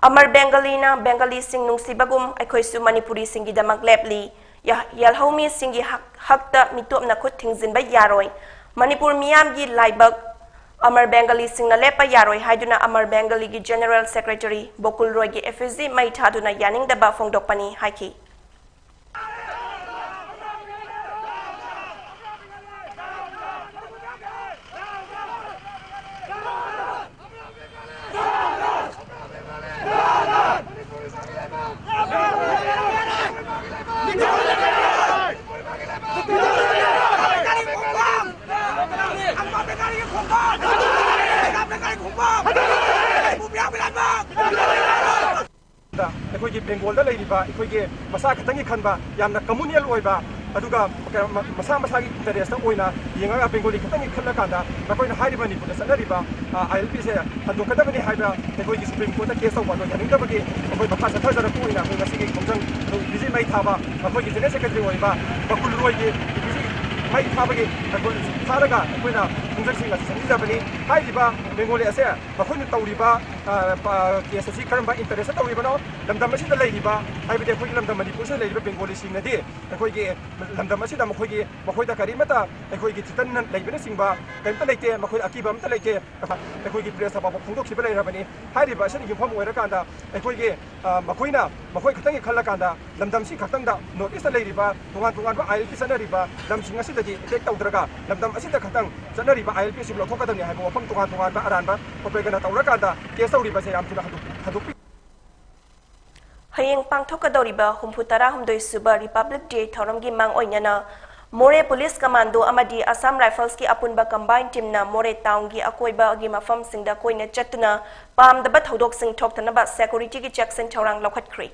ꯑꯃꯔ ꯕꯦꯡꯒꯂꯤꯅ ꯕꯦꯡꯒꯂꯤꯁꯤꯡ ꯅꯨꯡꯁꯤꯕꯒꯨꯝ ꯑꯩꯈꯣꯏꯁꯨ ꯃꯅꯤꯄꯨꯔꯤꯁꯤꯡꯒꯤꯗꯃꯛ ꯂꯦꯞꯂꯤ꯫ ꯌꯥ-, ꯌꯦꯜꯍꯧꯃꯤꯁꯤꯡꯒꯤ ꯍꯛ-, ꯍꯛꯇ ꯃꯤꯇꯣꯞꯅ ꯈꯨꯠ ꯊꯤꯡꯖꯤꯟꯕ ꯌꯥꯔꯣꯏ꯫ ꯃꯅꯤꯄꯨꯔ ꯃꯤꯌꯥꯝꯒꯤ ꯂꯥꯏꯕꯛ ꯑꯃꯔ ꯕꯦꯡꯒꯂꯤꯁꯤꯡꯅ ꯂꯦꯞꯄ ꯌꯥꯔꯣꯏ ꯍꯥꯏꯗꯨꯅ ꯑꯃꯔ ꯕꯦꯡꯒꯂꯤꯒꯤ General Secretary ꯕꯣꯀꯨꯜ ꯔꯣꯏꯒꯤ effigy ꯃꯩ ꯊꯥꯗꯨꯅ ꯌꯥꯅꯤꯡꯗꯕ ꯐꯣꯡꯗꯣꯛꯄꯅꯤ ꯍꯥꯏꯈꯤ꯫ ꯑꯩꯈꯣꯏꯒꯤ ꯕꯦꯡꯒꯣꯜꯗ ꯂꯩꯔꯤꯕ ꯑꯩꯈꯣꯏꯒꯤ ꯃꯁꯥ ꯈꯛꯇꯪꯒꯤ ꯈꯟꯕ, ꯌꯥꯝꯅ communal ꯑꯣꯏꯕ, ꯑꯗꯨꯒ ꯃꯁꯥ ꯃꯁꯥꯒꯤ interest ꯑꯣꯏꯅ ꯌꯦꯡꯉꯒ ꯕꯦꯡꯒꯣꯂꯤ ꯈꯛꯇꯪꯒꯤ ꯈꯜꯂꯀꯥꯟꯗ ꯃꯈꯣꯏꯅ ꯍꯥꯏꯔꯤꯕ ꯃꯅꯤꯄꯨꯔꯗ ꯆꯠꯅꯔꯤꯕ ILPꯁꯦ ꯍꯟꯗꯣꯛꯀꯗꯕꯅꯤ ꯍꯥꯏꯕ ꯑꯩꯈꯣꯏꯒꯤ Supreme Courtꯇ case ꯇꯧꯕ ꯑꯗꯣ ꯌꯥꯅꯤꯡꯗꯕꯒꯤ ꯑꯩꯈꯣꯏ ꯃꯈꯥ ꯆꯠꯊꯖꯔꯛꯄ ꯑꯣꯏꯅ ꯑꯩꯈꯣꯏ ꯉꯁꯤꯒꯤ ꯈꯣꯡꯖꯪ ꯑꯗꯨ effigy ꯃꯩ ꯊꯥꯕ ꯑꯩꯈꯣꯏꯒꯤ General Secretary ꯑꯣꯏꯔꯤꯕ ꯕꯀꯨꯜ ꯔꯣꯏꯒꯤ effigy ꯃꯩ ꯊꯥꯕꯒꯤ ꯑꯩꯈꯣꯏ ꯊꯥꯔꯒ ꯑꯩꯈꯣꯏꯅ ꯈꯣꯡꯖꯪꯁꯤꯡ ꯑꯁꯤ ꯆꯪꯁꯤꯟꯖꯕꯅꯤ꯫ ꯍꯥꯏꯔꯤꯕ ꯕꯦꯡꯒꯣꯂꯤ ꯑꯁꯦ ꯃꯈꯣꯏꯅ ꯇꯧꯔꯤꯕ, ꯑ, ꯄ-, ꯀꯦꯁ ꯑꯁꯤ ꯀꯔꯝꯕ ꯏꯟꯇꯔꯦꯁꯇ ꯇꯧꯔꯤꯕꯅꯣ? ꯂꯝꯗꯝ ꯑꯁꯤꯗ ꯂꯩꯔꯤꯕ, ꯍꯥꯏꯕꯗꯤ ꯑꯩꯈꯣꯏꯒꯤ ꯂꯝꯗꯝ ꯃꯅꯤꯄꯨꯔꯁꯤꯗ ꯂꯩꯔꯤꯕ ꯕꯦꯡꯒꯣꯂꯤꯁꯤꯡꯅꯗꯤ ꯑꯩꯈꯣꯏꯒꯤ ꯂꯝꯗꯝ ꯑꯁꯤꯗ ꯃꯈꯣꯏꯒꯤ, ꯃꯈꯣꯏꯗ ꯀꯔꯤꯃꯠꯇ ꯑꯩꯈꯣꯏꯒꯤ ꯊꯤꯇꯟꯅ ꯂꯩꯕꯅꯆꯤꯡꯕ ꯀꯔꯤꯝꯇ ꯂꯩꯇꯦ, ꯃꯈꯣꯏꯗ ꯑꯀꯤꯕ ꯑꯃꯠꯇ ꯂꯩꯇꯦ꯫ ꯑꯩꯈꯣꯏꯒꯤ ꯄ꯭ꯔꯦꯁꯇ ꯐꯥꯎꯕ ꯐꯣꯡꯗꯣꯛꯈꯤꯕ ꯂꯩꯔꯕꯅꯤ꯫ ꯍꯥꯏꯔꯤꯕ ꯑꯁꯤꯅ ꯌꯨꯝꯐꯝ ꯑꯣꯏꯔꯀꯥꯟꯗ ꯑꯩꯈꯣꯏꯒꯤ, ꯑ, ꯃꯈꯣꯏꯅ, ꯃꯈꯣꯏ ꯈꯛꯇꯪꯒꯤ ꯈꯜꯂꯀꯥꯟꯗ ꯂꯝꯗꯝꯁꯤ ꯈꯛꯇꯪꯗ ꯅꯣꯔꯠ ꯏꯁꯇ ꯂꯩꯔꯤꯕ ꯇꯣꯉꯥꯟ ꯇꯣꯉꯥꯟꯕ ꯑꯥꯏ ꯑꯦꯜ ꯄꯤ ꯆꯠꯅꯔꯤꯕ ꯂꯝꯁꯤꯡ ꯑꯁꯤꯗꯗꯤ ꯑꯦꯇꯦꯛ ꯇꯧꯗ꯭ꯔꯒ ꯂꯝꯗꯝ ꯑꯁꯤꯗ ꯈꯛꯇꯪ ꯆꯠꯅꯔꯤꯕ ꯑꯥꯏ ꯑꯦꯜ ꯄꯤ ꯑꯁꯤꯕꯨ ꯂꯧꯊꯣꯛꯀꯗꯕꯅꯤ ꯍꯥꯏꯕ ꯋꯥꯐꯝ ꯇꯣꯉꯥꯟ ꯇꯣꯉꯥꯟꯕ ꯑꯔꯥꯟꯕ ꯄ꯭ꯔꯣꯄꯦꯒꯦꯟꯗꯥ ꯇꯧꯔꯀꯥꯟꯗ ꯀꯦꯁ ꯇꯧꯔꯤꯕꯁꯦ ꯌꯥꯝ ꯊꯨꯅ ꯍꯟꯗꯣꯛ-, ꯍꯟꯗꯣꯛꯄꯤ꯫ ꯍꯌꯦꯡ ꯄꯥꯡꯊꯣꯛꯀꯗꯧꯔꯤꯕ ꯍꯨꯝꯐꯨ ꯇꯔꯥꯍꯨꯝꯗꯣꯏ ꯁꯨꯕ Republic Day ꯊꯧꯔꯝꯒꯤ ꯃꯥꯡ ꯑꯣꯏꯅꯅ ꯃꯣꯔꯦ ꯄꯨꯂꯤꯁ ꯀꯃꯥꯟꯗꯣ ꯑꯃꯗꯤ ꯑꯁꯥꯝ ꯔꯥꯏꯐꯜꯁꯀꯤ ꯑꯄꯨꯟꯕ ꯀꯝꯕꯥꯏꯟ ꯇꯤꯝꯅ ꯃꯣꯔꯦ ꯇꯥꯎꯟꯒꯤ ꯑꯀꯣꯏꯕꯒꯤ ꯃꯐꯝꯁꯤꯡꯗ ꯀꯣꯏꯅ ꯆꯠꯇꯨꯅ ꯄꯥꯝꯗꯕ ꯊꯧꯗꯣꯛꯁꯤꯡ ꯊꯣꯛꯇꯅꯕ ꯁꯦꯀꯨꯔꯤꯇꯤꯒꯤ ꯆꯦꯛꯁꯤꯟ ꯊꯧꯔꯥꯡ ꯂꯧꯈꯠꯈ꯭ꯔꯤ꯫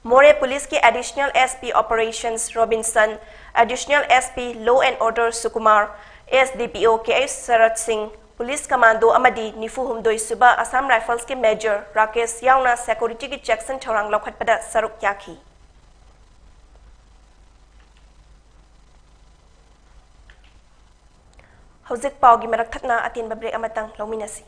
ꯃꯣꯔꯦ ꯄꯨꯂꯤꯁꯀꯤ additional S P operations Robinson, additional S P Law and Order Sukumar, S D P O K H ꯁꯔꯠ ꯁꯤꯡ, ꯄꯨꯂꯤꯁ ꯀꯃꯥꯟꯗꯣ ꯑꯃꯗꯤ ꯅꯤꯐꯨ ꯍꯨꯝꯗꯣꯏ ꯁꯨꯕ ꯑꯁꯥꯝ ꯔꯥꯏꯐꯜꯁꯀꯤ ꯃꯦꯖꯔ ꯔꯥꯀꯦꯁ ꯌꯥꯎꯅ ꯁꯦꯀꯨꯔꯤꯇꯤꯒꯤ ꯆꯦꯛꯁꯤꯟ ꯊꯧꯔꯥꯡ ꯂꯧꯈꯠꯄꯗ ꯁꯔꯨꯛ ꯌꯥꯈꯤ꯫ ꯍꯧꯖꯤꯛ ꯄꯥꯎꯒꯤ ꯃꯔꯛ ꯊꯠꯅ ꯑꯇꯦꯟꯕ ꯕ꯭ꯔꯦꯛ ꯑꯃꯇꯪ ꯂꯧꯃꯤꯟꯅꯁꯤ꯫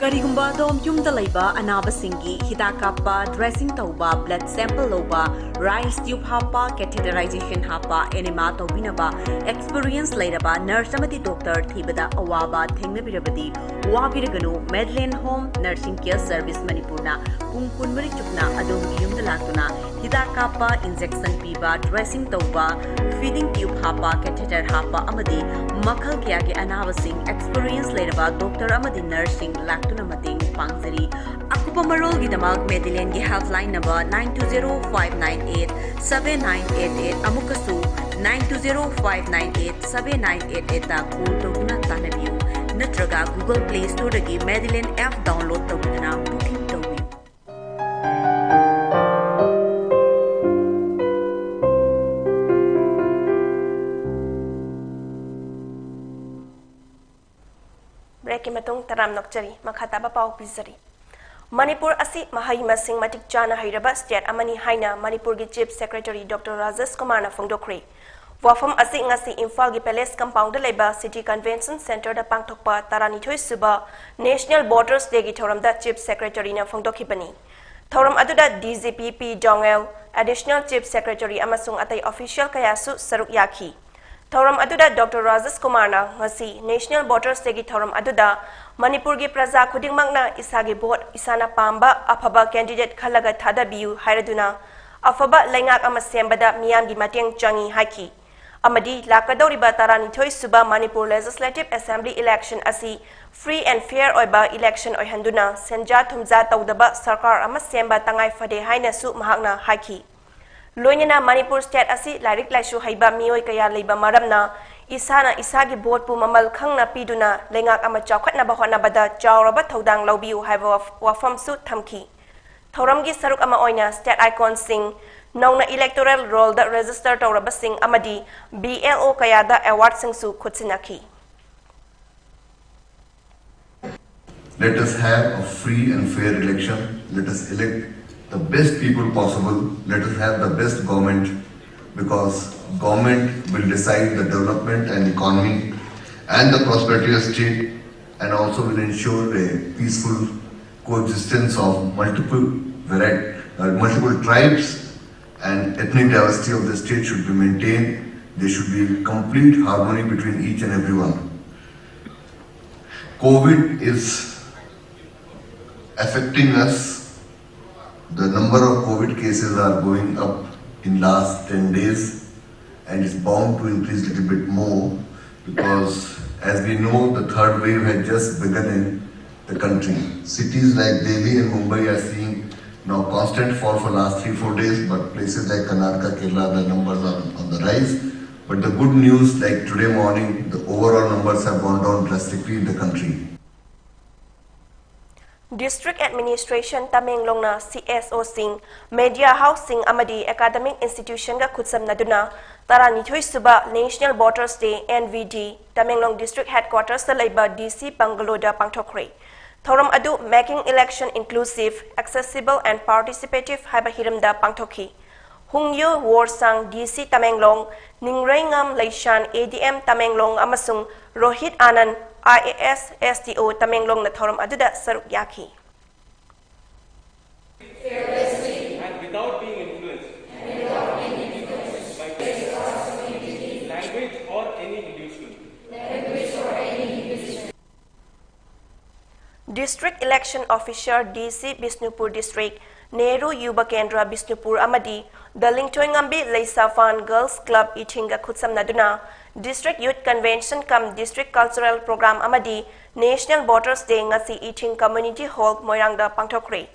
ꯀꯔꯤꯒꯨꯝꯕ ꯑꯗꯣꯝ ꯌꯨꯝꯗ ꯂꯩꯕ ꯑꯅꯥꯕꯁꯤꯡꯒꯤ ꯍꯤꯗꯥꯛ ꯀꯥꯞꯄ, ꯗ꯭ꯔꯦꯁꯤꯡ ꯇꯧꯕ, ꯕ꯭ꯂꯗ ꯁꯦꯝꯄꯜ ꯂꯧꯕ, ꯔꯥꯏꯁ ꯇ꯭ꯌꯨꯕ ꯍꯥꯞꯄ, ꯀꯦꯊꯦꯇꯔꯥꯏꯖꯦꯁꯟ ꯍꯥꯞꯄ, ꯑꯦꯅꯦꯃꯥ ꯇꯧꯕꯤꯅꯕ ꯑꯦꯛꯁꯄꯤꯔꯤꯌꯦꯟꯁ ꯂꯩꯔꯕ ꯅꯔꯁ ꯑꯃꯗꯤ ꯗꯣꯛꯇꯔ ꯊꯤꯕꯗ ꯑꯋꯥꯕ ꯊꯦꯡꯅꯕꯤꯔꯕꯗꯤ ꯋꯥꯕꯤꯔꯒꯅꯨ꯫ ꯃꯦꯗꯂꯦꯟ ꯍꯣꯝ ꯅꯔꯁꯤꯡ ꯀꯦꯌꯔ ꯁꯔꯚꯤꯁ ꯃꯅꯤꯄꯨꯔꯅ ꯄꯨꯡ ꯀꯨꯟꯃꯔꯤ ꯆꯨꯞꯅ ꯑꯗꯣꯝꯒꯤ ꯌꯨꯝꯗ ꯂꯥꯛꯇꯨꯅ ꯍꯤꯗꯥꯛ ꯀꯥꯞꯄ, ꯏꯟꯖꯦꯛꯁꯟ ꯄꯤꯕ, ꯗ꯭ꯔꯦꯁꯤꯡ ꯇꯧꯕ, ꯐꯤꯗꯤꯡ ꯇ꯭ꯌꯨꯕ ꯍꯥꯞꯄ, ꯀꯦꯊꯦꯇꯔ ꯍꯥꯞꯄ ꯑꯃꯗꯤ ꯃꯈꯜ ꯀꯌꯥꯒꯤ ꯑꯅꯥꯕꯁꯤꯡ ꯑꯦꯛꯁꯄꯤꯔꯤꯌꯦꯟꯁ ꯂꯩꯔꯕ ꯗꯣꯛꯇꯔ ꯑꯃꯗꯤ ꯅꯔꯁꯁꯤꯡ ꯂꯥꯛꯇꯨꯅ ꯃꯇꯦꯡ ꯄꯥꯡꯖꯔꯤ꯫ ꯑꯀꯨꯞꯄ ꯃꯔꯣꯜꯒꯤꯗꯃꯛ ꯃꯦꯗꯤꯂꯦꯟꯒꯤ helpline number nine two zero five nine eight seven nine eight eight, ꯑꯃꯨꯛꯀꯁꯨ nine two zero five nine eight seven nine eight eight ꯇ ꯀꯣꯜ ꯇꯧꯗꯨꯅ ꯇꯥꯟꯅꯕꯤꯌꯨ, ꯅꯠꯇ꯭ꯔꯒ Google Play Store ꯗꯒꯤ ꯃꯦꯗꯤꯂꯦꯟ ꯑꯦꯞ ꯗꯥꯎꯟꯂꯣꯗ ꯇꯧꯗꯨꯅ ꯕꯨꯀꯤꯡ ꯇꯧꯕꯤꯌꯨ꯫ ꯕ꯭ꯔꯦꯛꯀꯤ ꯃꯇꯨꯡ ꯇꯔꯥꯝ ꯅꯣꯛꯆꯔꯤ꯫ ꯃꯈꯥ ꯇꯥꯕ ꯄꯥꯎ ꯄꯤꯖꯔꯤ꯫ ꯃꯅꯤꯄꯨꯔ ꯑꯁꯤ ꯃꯍꯩ ꯃꯁꯤꯡ ꯃꯇꯤꯛ ꯆꯥꯅ ꯍꯩꯔꯕ ꯁ꯭ꯇꯦꯠ ꯑꯃꯅꯤ ꯍꯥꯏꯅ ꯃꯅꯤꯄꯨꯔꯒꯤ ꯆꯤꯐ ꯁꯦꯀ꯭ꯔꯦꯇꯔꯤ ꯗꯣꯛꯇꯔ ꯔꯥꯖꯦꯁ ꯀꯨꯃꯥꯔꯅ ꯐꯣꯡꯗꯣꯛꯈ꯭ꯔꯦ꯫ ꯋꯥꯐꯝ ꯑꯁꯤ ꯉꯁꯤ ꯏꯝꯐꯥꯜꯒꯤ Palace Compoundꯗ ꯂꯩꯕ City Convention Centreꯗ ꯄꯥꯡꯊꯣꯛꯄ ꯇꯔꯥꯅꯤꯊꯣꯏ ꯁꯨꯕ National Voters Dayꯒꯤ ꯊꯧꯔꯝꯗ Chief Secretaryꯅ ꯐꯣꯡꯗꯣꯛꯈꯤꯕꯅꯤ꯫ ꯊꯧꯔꯝ ꯑꯗꯨꯗ D G P P Dongel, Additional Chief Secretary ꯑꯃꯁꯨꯡ ꯑꯇꯩ official ꯀꯌꯥꯁꯨ ꯁꯔꯨꯛ ꯌꯥꯈꯤ꯫ ꯊꯧꯔꯝ ꯑꯗꯨꯗ Doctor ꯔꯥꯖꯦꯁ ꯀꯨꯃꯥꯔꯅ ꯉꯁꯤ National Voters Dayꯒꯤ ꯊꯧꯔꯝ ꯑꯗꯨꯗ ꯃꯅꯤꯄꯨꯔꯒꯤ ꯄ꯭ꯔꯖꯥ ꯈꯨꯗꯤꯡꯃꯛꯅ ꯏꯁꯥꯒꯤ vote ꯏꯁꯥꯅ ꯄꯥꯝꯕ ꯑꯐꯕ candidate ꯈꯜꯂꯒ ꯊꯥꯗꯕꯤꯌꯨ ꯍꯥꯏꯔꯗꯨꯅ ꯑꯐꯕ ꯂꯩꯉꯥꯛ ꯑꯃ ꯁꯦꯝꯕꯗ ꯃꯤꯌꯥꯝꯒꯤ ꯃꯇꯦꯡ ꯆꯪꯏ ꯍꯥꯏꯈꯤ꯫ ꯑꯃꯗꯤ ꯂꯥꯛꯀꯗꯧꯔꯤꯕ ꯇꯔꯥꯅꯤꯊꯣꯏ ꯁꯨꯕ Manipur Legislative Assembly election ꯑꯁꯤ free and fair ꯑꯣꯏꯕ election ꯑꯣꯏꯍꯟꯗꯨꯅ ꯁꯦꯟꯖꯥ ꯊꯨꯝꯖꯥ ꯇꯧꯗꯕ ꯁꯔꯀꯥꯔ ꯑꯃ ꯁꯦꯝꯕ ꯇꯉꯥꯏ ꯐꯗꯦ ꯍꯥꯏꯅꯁꯨ ꯃꯍꯥꯛꯅ ꯍꯥꯏꯈꯤ꯫ ꯂꯣꯏꯅꯅ ꯃꯅꯤꯄꯨꯔ state ꯑꯁꯤ ꯂꯥꯏꯔꯤꯛ ꯂꯥꯏꯁꯨ ꯍꯩꯕ ꯃꯤꯑꯣꯏ ꯀꯌꯥ ꯂꯩꯕ ꯃꯔꯝꯅ ꯏꯁꯥꯅ ꯏꯁꯥꯒꯤ voteꯄꯨ ꯃꯃꯜ ꯈꯪꯅ ꯄꯤꯗꯨꯅ ꯂꯩꯉꯥꯛ ꯑꯃ ꯆꯥꯎꯈꯠꯅꯕ ꯍꯣꯠꯅꯕꯗ ꯆꯥꯎꯔꯕ ꯊꯧꯗꯥꯡ ꯂꯧꯕꯤꯌꯨ ꯍꯥꯏꯕ ꯋꯥꯐ-, ꯋꯥꯐꯝꯁꯨ ꯊꯝꯈꯤ꯫ ꯊꯧꯔꯝꯒꯤ ꯁꯔꯨꯛ ꯑꯃ ꯑꯣꯏꯅ state iconꯁꯤꯡ, ꯅꯧꯅ electoral rollꯗ register ꯇꯧꯔꯕꯁꯤꯡ ꯑꯃꯗꯤ B L O ꯀꯌꯥꯗ awardꯁꯤꯡꯁꯨ ꯈꯨꯠꯁꯤꯟꯅꯈꯤ꯫ Let us have a free and fair election. Let us elect the best people possible. Let us have the best government, because government will decide the development and economy and the prosperity of state, and also will ensure a peaceful coexistence of multiple variety, uh, multiple tribes and ethnic diversity of the state should be maintained. There should be complete harmony between each and everyone. COVID is affecting us. The number of COVID cases are going up in last ten days, and it's bound to increase little bit more, because as we know, the third wave has just begun in the country. Cities like Delhi and Mumbai are seeing now constant fall for last three, four days, but places like Karnataka, Kerala, the numbers are on the rise. But the good news, like today morning, the overall numbers have gone down drastically in the country. District Administration ꯇꯃꯦꯡꯂꯣꯡꯅ C S Oꯁꯤꯡ, media houseꯁꯤꯡ ꯑꯃꯗꯤ academic institutionꯒ ꯈꯨꯠꯁꯝꯅꯗꯨꯅ ꯇꯔꯥꯅꯤꯊꯣꯏ ꯁꯨꯕ National Voters Day, N V D, Tamenglong District Headquartersꯇ ꯂꯩꯕ D C Bungalowꯗ ꯄꯥꯡꯊꯣꯛꯈ꯭ꯔꯦ꯫ ꯊꯧꯔꯝ ꯑꯗꯨ Making Election Inclusive, Accessible and Participative ꯍꯥꯏꯕ ꯍꯤꯔꯝꯗ ꯄꯥꯡꯊꯣꯛꯈꯤ꯫ ꯍꯨꯡꯌꯨ ꯋꯣꯔꯁꯥꯡ, ꯗꯤ ꯁꯤ ꯇꯃꯦꯡꯂꯣꯡ, ꯅꯤꯡꯔꯩꯉꯝ ꯂꯩꯁꯥꯟ, ꯑꯦ D M Tamenglong, ꯑꯃꯁꯨꯡ ꯔꯣꯍꯤꯠ ꯑꯥꯅꯟ, I A S, S D ꯑꯣ ꯇꯃꯦꯡꯂꯣꯡꯅ ꯊꯧꯔꯝ ꯑꯗꯨꯗ ꯁꯔꯨꯛ ꯌꯥꯈꯤ꯫ And without being influenced by language or any inducement. District Election Officer, D C, Bishnupur District, Nehru Yuva Kendra Bishnupur ꯑꯃꯗꯤ The Lingthoingambi Leisafan Girls Club ꯏꯊꯤꯡꯒ ꯈꯨꯠꯁꯝꯅꯗꯨꯅ District Youth Convention cum District Cultural Program ꯑꯃꯗꯤ National Voters Day ꯉꯁꯤ ꯏꯊꯤꯡ Community Hall ꯃꯣꯏꯔꯥꯡꯗ ꯄꯥꯡꯊꯣꯛꯈ꯭ꯔꯦ꯫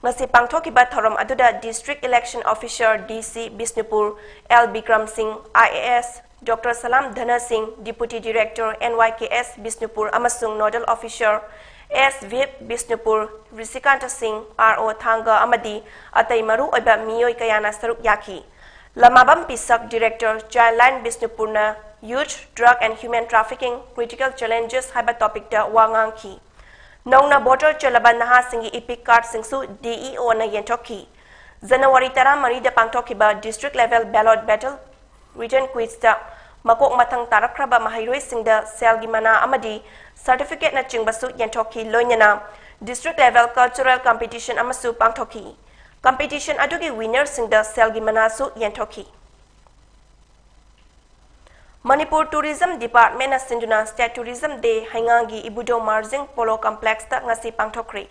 ꯉꯁꯤ ꯄꯥꯡꯊꯣꯛꯈꯤꯕ ꯊꯧꯔꯝ ꯑꯗꯨꯗ District Election Officer, D C, Bishnupur, L Bikram Singh, I A S, Doctor Salam Dhana Singh, Deputy Director, N Y K S Bishnupur ꯑꯃꯁꯨꯡ Nodal Officer, S Vip Bishnupur, Rishikanta Singh, R O Thanga ꯑꯃꯗꯤ ꯑꯇꯩ ꯃꯔꯨ ꯑꯣꯏꯕ ꯃꯤꯑꯣꯏ ꯀꯌꯥꯅ ꯁꯔꯨꯛ ꯌꯥꯈꯤ꯫ ꯂꯃꯥꯕꯝ ꯄꯤꯁꯛ, Director, Childline Bishnupurꯅ Youth, Drug and Human Trafficking, Critical Challenges ꯍꯥꯏꯕ topicꯇ ꯋꯥ ꯉꯥꯡꯈꯤ꯫ ꯅꯧꯅ voter ꯆꯜꯂꯕ ꯅꯍꯥꯁꯤꯡꯒꯤ EPIC cardꯁꯤꯡꯁꯨ D E Oꯅ ꯌꯦꯟꯊꯣꯛꯈꯤ꯫ January ꯇꯔꯥꯃꯔꯤꯗ ꯄꯥꯡꯊꯣꯛꯈꯤꯕ District Level Ballot Battle Written Quizꯇ ꯃꯀꯣꯛ ꯃꯊꯪ ꯇꯥꯔꯛꯈ꯭ꯔꯕ ꯃꯍꯩꯔꯣꯏꯁꯤꯡꯗ ꯁꯦꯜꯒꯤ ꯃꯅꯥ ꯑꯃꯗꯤ certificateꯅꯆꯤꯡꯕꯁꯨ ꯌꯦꯟꯊꯣꯛꯈꯤ꯫ ꯂꯣꯏꯅꯅ District Level Cultural Competition ꯑꯃꯁꯨ ꯄꯥꯡꯊꯣꯛꯈꯤ꯫ Competition ꯑꯗꯨꯒꯤ winnerꯁꯤꯡꯗ ꯁꯦꯜꯒꯤ ꯃꯅꯥꯁꯨ ꯌꯦꯟꯊꯣꯛꯈꯤ꯫ ꯃꯅꯤꯄꯨꯔ Tourism Departmentꯅ ꯁꯤꯟꯗꯨꯅ State Tourism Day ꯍꯩꯉꯥꯡꯒꯤ ꯏꯕꯨꯙꯧ ꯃꯥꯔꯖꯤꯡ Polo Complexꯇ ꯉꯁꯤ ꯄꯥꯡꯊꯣꯛꯈ꯭ꯔꯦ꯫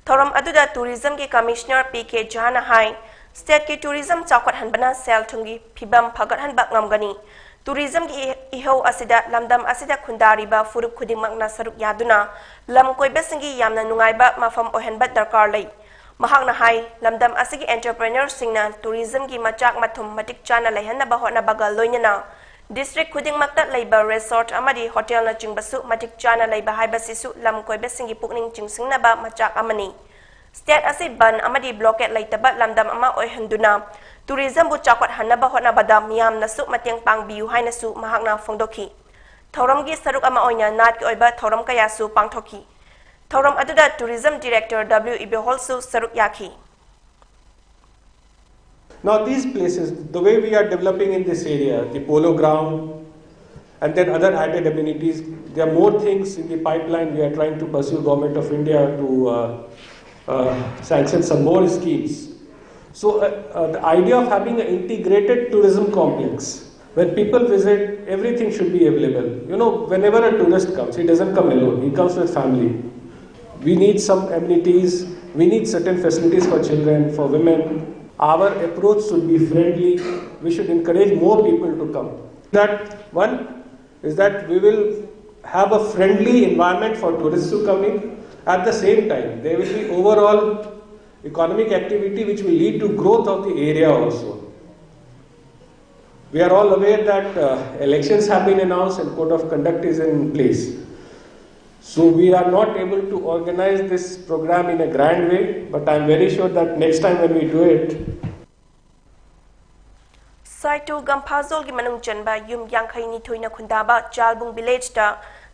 ꯊꯧꯔꯝ ꯑꯗꯨꯗ Tourismꯒꯤ Commissioner P K Jhaꯅ ꯍꯥꯏ, stateꯀꯤ tourism ꯆꯥꯎꯈꯠꯍꯟꯕꯅ ꯁꯦꯜ ꯊꯨꯝꯒꯤ ꯐꯤꯕꯝ ꯐꯒꯠꯍꯟꯕ ꯉꯝꯒꯅꯤ꯫ Tourismꯒꯤ ꯏꯍꯧ ꯑꯁꯤꯗ ꯂꯝꯗꯝ ꯑꯁꯤꯗ ꯈꯨꯟꯗꯥꯔꯤꯕ ꯐꯨꯔꯨꯞ ꯈꯨꯗꯤꯡꯃꯛꯅ ꯁꯔꯨꯛ ꯌꯥꯗꯨꯅ ꯂꯝ ꯀꯣꯏꯕꯁꯤꯡꯒꯤ ꯌꯥꯝꯅ ꯅꯨꯡꯉꯥꯏꯕ ꯃꯐꯝ ꯑꯣꯏꯍꯟꯕ ꯗꯔꯀꯥꯔ ꯂꯩ꯫ ꯃꯍꯥꯛꯅ ꯍꯥꯏ, ꯂꯝꯗꯝ ꯑꯁꯤꯒꯤ entrepreneurꯁꯤꯡꯅ tourismꯒꯤ ꯃꯆꯥꯛ ꯃꯊꯨꯝ ꯃꯇꯤꯛ ꯆꯥꯅ ꯂꯩꯍꯟꯅꯕ ꯍꯣꯠꯅꯕꯒ ꯂꯣꯏꯅꯅ district ꯈꯨꯗꯤꯡꯃꯛꯇ ꯂꯩꯕ resort ꯑꯃꯗꯤ hotelꯅꯆꯤꯡꯕꯁꯨ ꯃꯇꯤꯛ ꯆꯥꯅ ꯂꯩꯕ ꯍꯥꯏꯕꯁꯤꯁꯨ ꯂꯝ ꯀꯣꯏꯕꯁꯤꯡꯒꯤ ꯄꯨꯛꯅꯤꯡ ꯆꯤꯡꯁꯤꯟꯅꯕ ꯃꯆꯥꯛ ꯑꯃꯅꯤ꯫ State ꯑꯁꯤ ꯕꯟ ꯑꯃꯗꯤ blockade ꯂꯩꯇꯕ ꯂꯝꯗꯝ ꯑꯃ ꯑꯣꯏꯍꯟꯗꯨꯅ tourismꯕꯨ ꯆꯥꯎꯈꯠꯍꯟꯅꯕ ꯍꯣꯠꯅꯕꯗ ꯃꯤꯌꯥꯝꯅꯁꯨ ꯃꯇꯦꯡ ꯄꯥꯡꯕꯤꯌꯨ ꯍꯥꯏꯅꯁꯨ ꯃꯍꯥꯛꯅ ꯐꯣꯡꯗꯣꯛꯈꯤ꯫ ꯊꯧꯔꯝꯒꯤ ꯁꯔꯨꯛ ꯑꯃ ꯑꯣꯏꯅ ꯅꯥꯠꯀꯤ ꯑꯣꯏꯕ ꯊꯧꯔꯝ ꯀꯌꯥꯁꯨ ꯄꯥꯡꯊꯣꯛꯈꯤ꯫ ꯊꯧꯔꯝ ꯑꯗꯨꯗ Tourism Director W ꯏꯕꯦꯍꯣꯜꯁꯨ ꯁꯔꯨꯛ ꯌꯥꯈꯤ꯫ Now these places, the way we are developing in this area, the polo ground, and then other added amenities, there are more things in the pipeline. We are trying to pursue Government of India to uh, uh, sanction some more schemes. So uh, uh, the idea of having an integrated tourism complex, when people visit, everything should be available. You know, whenever a tourist comes, he doesn't come alone, he comes with family. We need some amenities, we need certain facilities for children, for women. Our approach should be friendly. We should encourage more people to come. That one is that we will have a friendly environment for tourists to come in. At the same time, there will be overall economic activity which will lead to growth of the area also. We are all aware that uh, elections have been announced and code of conduct is in place. So we are not able to organize this program in a grand way, but I'm very sure that next time when we do it, ꯁꯥꯏꯇꯨ ꯒꯝꯐꯥꯖꯣꯜꯒꯤ ꯃꯅꯨꯡ ꯆꯟꯕ ꯌꯨꯝ ꯌꯥꯡꯈꯩ ꯅꯤꯊꯣꯏꯅ ꯈꯨꯟꯗꯥꯕ ꯆꯥꯜꯕꯨꯡ ꯚꯤꯂꯦꯖꯇ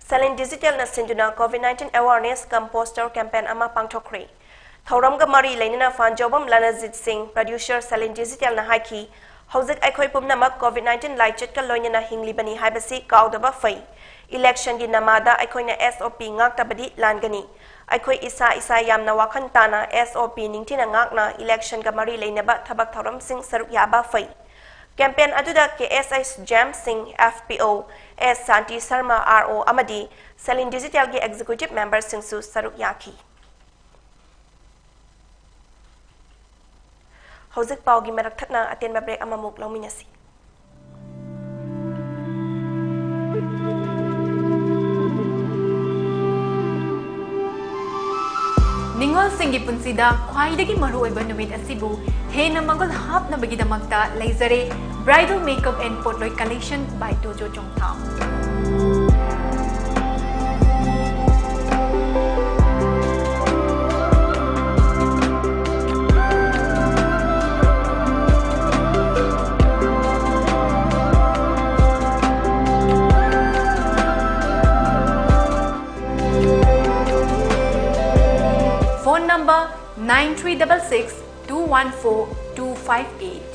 silent ꯗꯤꯖꯤꯇꯦꯜꯅ ꯁꯤꯟꯗꯨꯅ COVID nineteen awareness ꯀꯝ poster campaign ꯑꯃ ꯄꯥꯡꯊꯣꯛꯈ꯭ꯔꯦ꯫ ꯊꯧꯔꯝꯒ ꯃꯔꯤ ꯂꯩꯅꯅ ꯐꯥꯟꯖꯧꯕꯝ ꯂꯥꯂꯥꯖꯤꯠ ꯁꯤꯡ, producer silent ꯗꯤꯖꯤꯇꯦꯜꯅ ꯍꯥꯏꯈꯤ, ꯍꯧꯖꯤꯛ ꯑꯩꯈꯣꯏ ꯄꯨꯝꯅꯃꯛ ꯀꯣꯚꯤꯗ ꯅꯥꯏꯟꯇꯤꯟ ꯂꯥꯏꯆꯠꯀ ꯂꯣꯏꯅꯅ ꯍꯤꯡꯂꯤꯕꯅꯤ ꯍꯥꯏꯕꯁꯤ ꯀꯥꯎꯗꯕ ꯐꯩ꯫ ꯏꯂꯦꯛꯁꯟꯒꯤ ꯅꯃꯥꯗ ꯑꯩꯈꯣꯏꯅ ꯑꯦꯁ ꯑꯣ ꯄꯤ ꯉꯥꯛꯇꯕꯗꯤ ꯂꯥꯟꯒꯅꯤ꯫ ꯑꯩꯈꯣꯏ ꯏꯁꯥ ꯏꯁꯥ ꯌꯥꯝꯅ ꯋꯥꯈꯜ ꯇꯥꯅ ꯑꯦꯁ ꯑꯣ ꯄꯤ ꯅꯤꯡꯊꯤꯅ ꯉꯥꯛꯅ ꯏꯂꯦꯛꯁꯟꯒ ꯃꯔꯤ ꯂꯩꯅꯕ ꯊꯕꯛ ꯊꯧꯔꯝꯁꯤꯡ ꯁꯔꯨꯛ ꯌꯥꯕ ꯐꯩ꯫ ꯀꯦꯝꯄꯦꯟ ꯑꯗꯨꯗ ꯀꯦ ꯑꯦꯁ ꯑꯩꯆ ꯖꯦꯝ ꯁꯤꯡ, ꯑꯦꯐ ꯄꯤ ꯑꯣ, ꯑꯦꯁ ꯁꯥꯟꯇꯤ ꯁꯔꯃ, ꯑꯥꯔ ꯑꯣ, ꯑꯃꯗꯤ ꯁꯥꯏꯂꯦꯟ ꯗꯤꯖꯤꯇꯦꯜꯒꯤ ꯑꯦꯛꯖꯤꯀ꯭ꯌꯨꯇꯤꯚ ꯃꯦꯝꯕꯔꯁꯤꯡꯁꯨ ꯁꯔꯨꯛ ꯌꯥꯈꯤ꯫ ꯍꯧꯖꯤꯛ ꯄꯥꯎꯒꯤ ꯃꯔꯛ ꯊꯠꯅ ꯑꯇꯦꯟꯕ ꯕ꯭ꯔꯦꯛ ꯑꯃꯃꯨꯛ ꯂꯧꯃꯤꯟꯅꯁꯤ꯫ ꯅꯤꯡꯉꯣꯜꯁꯤꯡꯒꯤ ꯄꯨꯟꯁꯤꯗ ꯈ꯭ꯋꯥꯏꯗꯒꯤ ꯃꯔꯨꯑꯣꯏꯕ ꯅꯨꯃꯤꯠ ꯑꯁꯤꯕꯨ ꯍꯦꯟꯅ ꯃꯒꯨꯟ ꯍꯥꯞꯅꯕꯒꯤꯗꯃꯛꯇ ꯂꯩꯖꯔꯦ Bridal Makeup and Potloi Collection by Tojo Chongtham. Phone number nine three double six two one four two five eight.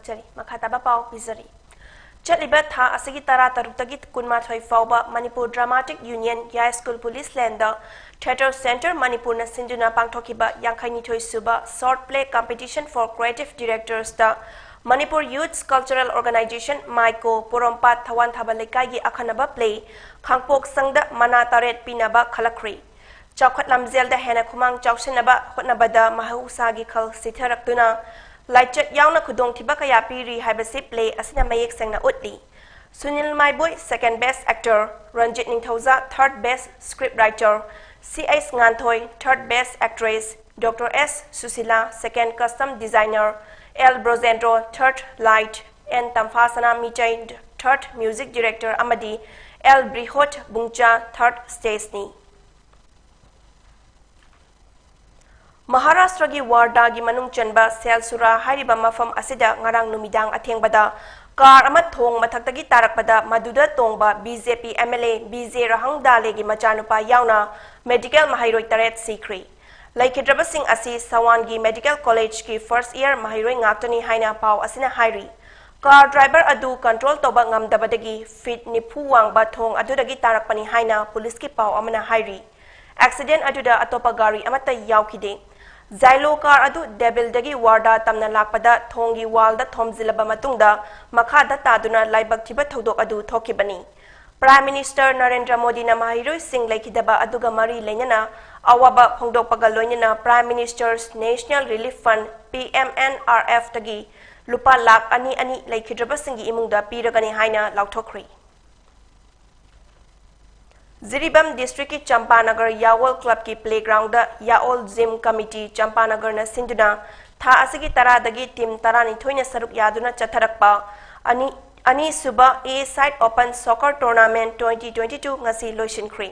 ꯆꯔꯤ꯫ ꯃꯈꯥ ꯇꯥꯕ ꯄꯥꯎ ꯄꯤꯖꯔꯤ꯫ ꯆꯠꯂꯤꯕ ꯊꯥ ꯑꯁꯤꯒꯤ ꯇꯔꯥꯇꯔꯨꯛꯇꯒꯤ ꯀꯨꯟꯃꯥꯊꯣꯏ ꯐꯥꯎꯕ Manipur dramatic union Yaiskul police ꯂꯦꯟꯗ ꯊꯤꯌꯦꯇꯔ ꯁꯦꯟꯇꯔ ꯃꯅꯤꯄꯨꯔꯅ ꯁꯤꯟꯗꯨꯅ ꯄꯥꯡꯊꯣꯛꯈꯤꯕ ꯌꯥꯡꯈꯩꯅꯤꯊꯣꯏ ꯁꯨꯕ Short Play Competition for Creative Directorsꯇ Manipur youth cultural organisation, MYCO, Porompat ꯊꯋꯥꯟ ꯊꯥꯕ ꯂꯩꯀꯥꯏꯒꯤ ꯑꯈꯟꯅꯕ ꯄ꯭ꯂꯦ ꯈꯥꯡꯄꯣꯛꯁꯪꯗ ꯃꯅꯥ ꯇꯔꯦꯠ ꯄꯤꯅꯕ ꯈꯜꯂꯛꯈ꯭ꯔꯤ꯫ ꯆꯥꯎꯈꯠ ꯂꯝꯖꯦꯜꯗ ꯍꯦꯟꯅ ꯈꯨꯃꯥꯡ ꯆꯥꯎꯁꯤꯟꯅꯕ ꯍꯣꯠꯅꯕꯗ ꯃꯍꯧꯁꯥꯒꯤ ꯈꯜ ꯁꯤꯊꯔꯛꯇꯨꯅ ꯂꯥꯏꯆꯠ ꯌꯥꯎꯅ ꯈꯨꯗꯣꯡꯊꯤꯕ ꯀꯌꯥ ꯄꯤꯔꯤ ꯍꯥꯏꯕꯁꯤ ꯄ꯭ꯂꯦ ꯑꯁꯤꯅ ꯃꯌꯦꯛ ꯁꯦꯡꯅ ꯎꯠꯂꯤ꯫ Sunil Maiboi, second best actor, Ranjit Ningthouja, third best script writer, C H Nganthoi, third best actress, doctor S Sushila, second costume designer, L Brojendro, third light, N Tamphasana ꯃꯤꯆꯩ, third music director, ꯑꯃꯗꯤ ꯑꯦꯜ ꯕ꯭ꯔꯤꯍꯣꯠ ꯕꯨꯡꯆꯥ, third stageꯅꯤ꯫ ꯃꯍꯥꯔꯥꯁꯇ꯭ꯔꯒꯤ ꯋꯥꯔꯗꯥꯒꯤ ꯃꯅꯨꯡ ꯆꯟꯕ ꯁꯦꯜꯁꯨꯔꯥ ꯍꯥꯏꯔꯤꯕ ꯃꯐꯝ ꯑꯁꯤꯗ ꯉꯔꯥꯡ ꯅꯨꯃꯤꯗꯥꯡ ꯑꯊꯦꯡꯕꯗ ꯀꯥꯔ ꯑꯃ ꯊꯣꯡ ꯃꯊꯛꯇꯒꯤ ꯇꯥꯔꯛꯄꯗ ꯃꯗꯨꯗ ꯇꯣꯡꯕ B J P M L A B J ꯔꯍꯪꯗꯥꯂꯦꯒꯤ ꯃꯆꯥꯅꯨꯄꯥ ꯌꯥꯎꯅ ꯃꯦꯗꯤꯀꯦꯜ ꯃꯍꯩꯔꯣꯏ ꯇꯔꯦꯠ ꯁꯤꯈ꯭ꯔꯤ꯫ ꯂꯩꯈꯤꯗ꯭ꯔꯕꯁꯤꯡ ꯑꯁꯤ ꯁꯋꯥꯟꯒꯤ ꯃꯦꯗꯤꯀꯦꯜ ꯀꯣꯂꯦꯖꯀꯤ first year ꯃꯍꯩꯔꯣꯏ ꯉꯥꯛꯇꯅꯤ ꯍꯥꯏꯅ ꯄꯥꯎ ꯑꯁꯤꯅ ꯍꯥꯏꯔꯤ꯫ ꯀꯥꯔ ꯗ꯭ꯔꯥꯏꯚꯔ ꯑꯗꯨ ꯀꯟꯇ꯭ꯔꯣꯜ ꯇꯧꯕ ꯉꯝꯗꯕꯗꯒꯤ ꯐꯤꯠ ꯅꯤꯐꯨ ꯋꯥꯡꯕ ꯊꯣꯡ ꯑꯗꯨꯗꯒꯤ ꯇꯥꯔꯛꯄꯅꯤ ꯍꯥꯏꯅ ꯄꯨꯂꯤꯁꯀꯤ ꯄꯥꯎ ꯑꯃꯅ ꯍꯥꯏꯔꯤ꯫ ꯑꯦꯛꯁꯤꯗꯦꯟ ꯑꯗꯨꯗ ꯑꯇꯣꯞꯄ ꯒꯥꯔꯤ ꯑꯃꯠꯇ ꯌꯥꯎꯈꯤꯗꯦ꯫ ꯖꯥꯏꯂꯣ ꯀꯥꯔ ꯑꯗꯨ ꯗꯦꯕꯤꯜꯗꯒꯤ ꯋꯥꯔꯗꯥ ꯇꯝꯅ ꯂꯥꯛꯄꯗ ꯊꯣꯡꯒꯤ ꯋꯥꯜꯗ ꯊꯣꯝꯖꯤꯜꯂꯕ ꯃꯇꯨꯡꯗ ꯃꯈꯥꯗ ꯇꯥꯗꯨꯅ ꯂꯥꯏꯕꯛ ꯊꯤꯕ ꯊꯧꯗꯣꯛ ꯑꯗꯨ ꯊꯣꯛꯈꯤꯕꯅꯤ꯫ ꯄ꯭ꯔꯥꯏꯝ ꯃꯤꯅꯤꯁꯇꯔ ꯅꯔꯦꯟꯗ꯭ꯔ ꯃꯣꯗꯤꯅ ꯃꯍꯩꯔꯣꯏꯁꯤꯡ ꯂꯩꯈꯤꯗꯕ ꯑꯗꯨꯒ ꯃꯔꯤ ꯂꯩꯅꯅ ꯑꯋꯥꯕ ꯐꯣꯡꯗꯣꯛꯄꯒ ꯂꯣꯏꯅꯅ Prime Minister's National Relief Fund, P M N R F ꯇꯒꯤ ꯂꯨꯄꯥ ꯂꯥꯈ ꯑꯅꯤ ꯑꯅꯤ ꯂꯩꯈꯤꯗ꯭ꯔꯕꯁꯤꯡꯒꯤ ꯏꯃꯨꯡꯗ ꯄꯤꯔꯒꯅꯤ ꯍꯥꯏꯅ ꯂꯥꯎꯊꯣꯛꯈ꯭ꯔꯤ꯫ ꯖꯤꯔꯤꯕꯥꯝ ꯗꯤꯁꯇ꯭ꯔꯤꯛꯀꯤ ꯆꯝꯄꯥꯅꯒꯔ ꯌꯥꯑꯣꯜ ꯀ꯭ꯂꯕꯀꯤ ꯄ꯭ꯂꯦꯒ꯭ꯔꯥꯎꯟꯗ ꯌꯥꯑꯣꯜ ꯖꯤꯝ ꯀꯃꯤꯇꯤ ꯆꯝꯄꯥꯅꯒꯔꯅ ꯁꯤꯟꯗꯨꯅ ꯊꯥ ꯑꯁꯤꯒꯤ ꯇꯔꯥꯗꯒꯤ ꯇꯤꯝ ꯇꯔꯥꯅꯤꯊꯣꯏꯅ ꯁꯔꯨꯛ ꯌꯥꯗꯨꯅ ꯆꯠꯊꯔꯛꯄ ꯑꯅꯤ, ꯑꯅꯤꯁꯨꯕ A Side Open Soccer Tournament twenty twenty-two ꯉꯁꯤ ꯂꯣꯏꯁꯤꯟꯈ꯭ꯔꯤ꯫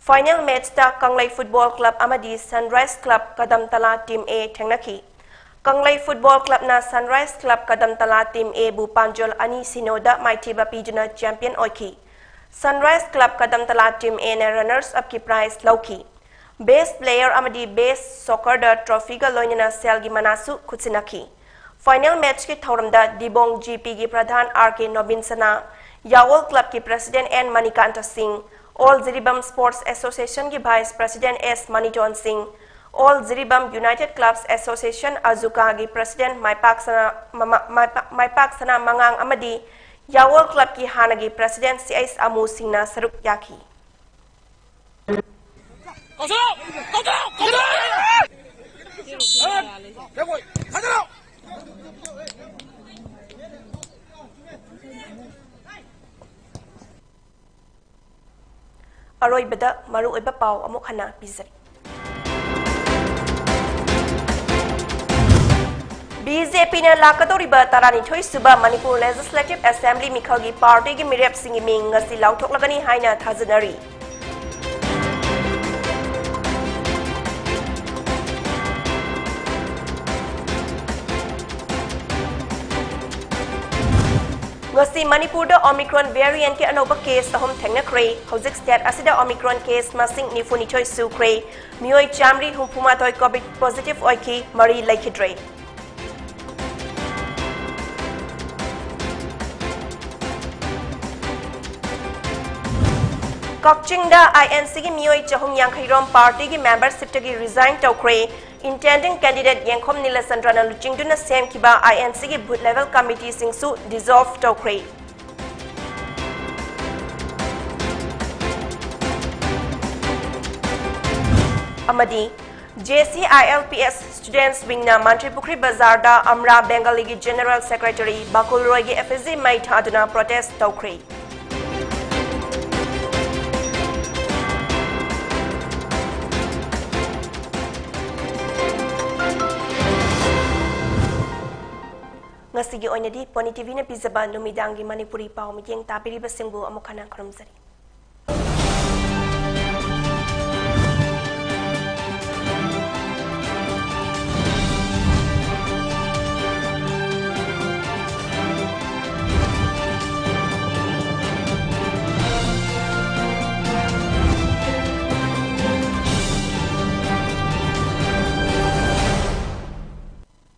ꯐꯥꯏꯅꯦꯜ ꯃꯦꯆꯇ ꯀꯪꯂꯩ ꯐꯨꯠꯕꯣꯜ ꯀ꯭ꯂꯕ ꯑꯃꯗꯤ sunrise club Kadamtala team A ꯊꯦꯡꯅꯈꯤ꯫ ꯀꯪꯂꯩ ꯐꯨꯠꯕꯣꯜ ꯀ꯭ꯂꯕꯅ ꯁꯟꯔꯥꯏꯖ ꯀ꯭ꯂꯕ ꯀꯗꯝꯇꯂꯥ ꯇꯤꯝ Aꯕꯨ ꯄꯥꯟꯖꯣꯜ ꯑꯅꯤ ꯁꯤꯅꯣꯗ ꯃꯥꯏꯊꯤꯕ ꯄꯤꯗꯨꯅ ꯆꯦꯝꯄꯤꯌꯟ ꯑꯣꯏꯈꯤ꯫ ꯁꯟꯔꯥꯏꯖ ꯀ꯭ꯂꯕ ꯀꯗꯝꯇꯂꯥ ꯇꯤꯝ Aꯅ ꯔꯅꯔꯁ ꯑꯞꯀꯤ ꯄ꯭ꯔꯥꯏꯖ ꯂꯧꯈꯤ꯫ ꯕꯦꯁ ꯄ꯭ꯂꯦꯌꯔ ꯑꯃꯗꯤ ꯕꯦꯁ ꯁꯣꯀꯔꯗ ꯇ꯭ꯔꯣꯐꯤꯒ ꯂꯣꯏꯅꯅ ꯁꯦꯜꯒꯤ ꯃꯅꯥꯁꯨ ꯈꯨꯠꯁꯤꯟꯅꯈꯤ꯫ Final match ꯀꯤ ꯊꯧꯔꯝꯗ ꯗꯤꯕꯣꯡ ꯖꯤ ꯄꯤ ꯒꯤ ꯄ꯭ꯔꯙꯥꯟ ꯑꯥꯔ ꯀꯦ ꯅꯣꯕꯤꯟ ꯁꯅꯥ, ꯌꯥꯋꯣꯜ club ꯀꯤ president ꯑꯦꯟ ꯃꯅꯤꯀꯥꯟꯇ ꯁꯤꯡ, All ꯖꯤꯔꯤꯕꯥꯝ Sports Association ꯒꯤ vice president ꯑꯦꯁ ꯃꯅꯤꯇꯣꯟ ꯁꯤꯡ, All Jiribam United Clubs Association ꯑꯖꯨꯀꯥꯒꯤ president ꯃꯥꯏꯄꯥꯛ ꯁꯅꯥ, ꯃꯃ-, ꯃꯥꯏꯄꯥ-, ꯃꯥꯏꯄꯥꯛ ꯁꯅꯥ ꯃꯉꯥꯡ ꯑꯃꯗꯤ ꯌꯥꯋꯣꯜ club ꯀꯤ ꯍꯥꯟꯅꯒꯤ president ꯁꯤ ꯑꯩꯆ ꯑꯃꯨ ꯁꯤꯡꯅ ꯁꯔꯨꯛ ꯌꯥꯈꯤ꯫ ꯑꯔꯣꯏꯕꯗ ꯃꯔꯨꯑꯣꯏꯕ ꯄꯥꯎ ꯑꯃꯨꯛ ꯍꯟꯅ ꯄꯤꯖꯔꯤ꯫ ꯕꯤ ꯖꯦ ꯄꯤꯅ ꯂꯥꯛꯀꯗꯧꯔꯤꯕ ꯇꯔꯥꯅꯤꯊꯣꯏ ꯁꯨꯕ ꯃꯅꯤꯄꯨꯔ Legislative Assembly ꯃꯤꯈꯜꯒꯤ party ꯒꯤ ꯃꯤꯔꯦꯞꯁꯤꯡꯒꯤ ꯃꯤꯡ ꯉꯁꯤ ꯂꯥꯎꯊꯣꯛꯂꯒꯅꯤ ꯍꯥꯏꯅ ꯊꯥꯖꯅꯔꯤ꯫ ꯉꯁꯤ ꯃꯅꯤꯄꯨꯔꯗ Omicron variant ꯀꯤ ꯑꯅꯧꯕ case ꯑꯍꯨꯝ ꯊꯦꯡꯅꯈ꯭ꯔꯦ꯫ ꯍꯧꯖꯤꯛ state ꯑꯁꯤꯗ Omicron case ꯃꯁꯤꯡ ꯅꯤꯐꯨꯅꯤꯊꯣꯏ ꯁꯨꯈ꯭ꯔꯦ꯫ ꯃꯤꯑꯣꯏ ꯆꯥꯃꯔꯤ ꯍꯨꯝꯐꯨꯃꯥꯊꯣꯏ COVID positive ꯑꯣꯏꯈꯤ, ꯃꯔꯤ ꯂꯩꯈꯤꯗ꯭ꯔꯦ꯫ ꯀꯛꯆꯤꯡꯗ ꯑꯥꯏ ꯑꯦꯟ ꯁꯤꯒꯤ ꯃꯤꯑꯣꯏ ꯆꯍꯨꯝ ꯌꯥꯡꯈꯩ ꯔꯣꯝ party ꯒꯤ membership ꯇꯒꯤ resign ꯇꯧꯈ꯭ꯔꯦ꯫ Intending candidate ꯌꯦꯡꯈꯣꯝ ꯅꯤꯂꯆꯟꯗ꯭ꯔꯅ ꯂꯨꯆꯤꯡꯗꯨꯅ ꯁꯦꯝꯈꯤꯕ ꯑꯥꯏ ꯑꯦꯟ ꯁꯤꯒꯤ booth level committee ꯁꯤꯡꯁꯨ dissolve ꯇꯧꯈ꯭ꯔꯦ꯫ ꯑꯃꯗꯤ J C I L P S Students Wing ꯅ ꯃꯟꯇ꯭ꯔꯤꯄꯨꯈ꯭ꯔꯤ ꯕꯖꯥꯔꯗ ꯑꯝꯔꯥ ꯕꯦꯡꯒꯥꯂꯤꯒꯤ General Secretary ꯕꯥꯀꯨꯜ ꯔꯣꯏꯒꯤ effigy ꯃꯩ ꯊꯥꯗꯨꯅ protest ꯇꯧꯈ꯭ꯔꯦ꯫ ꯉꯁꯤꯒꯤ ꯑꯣꯏꯅꯗꯤ Pony T V ꯅ ꯄꯤꯖꯕ ꯅꯨꯃꯤꯗꯥꯡꯒꯤ ꯃꯅꯤꯄꯨꯔꯤ ꯄꯥꯎ ꯃꯤꯠꯌꯦꯡ ꯇꯥꯕꯤꯔꯤꯕꯁꯤꯡꯕꯨ ꯑꯃꯨꯛ ꯍꯟꯅ ꯈꯨꯔꯨꯝꯖꯔꯤ꯫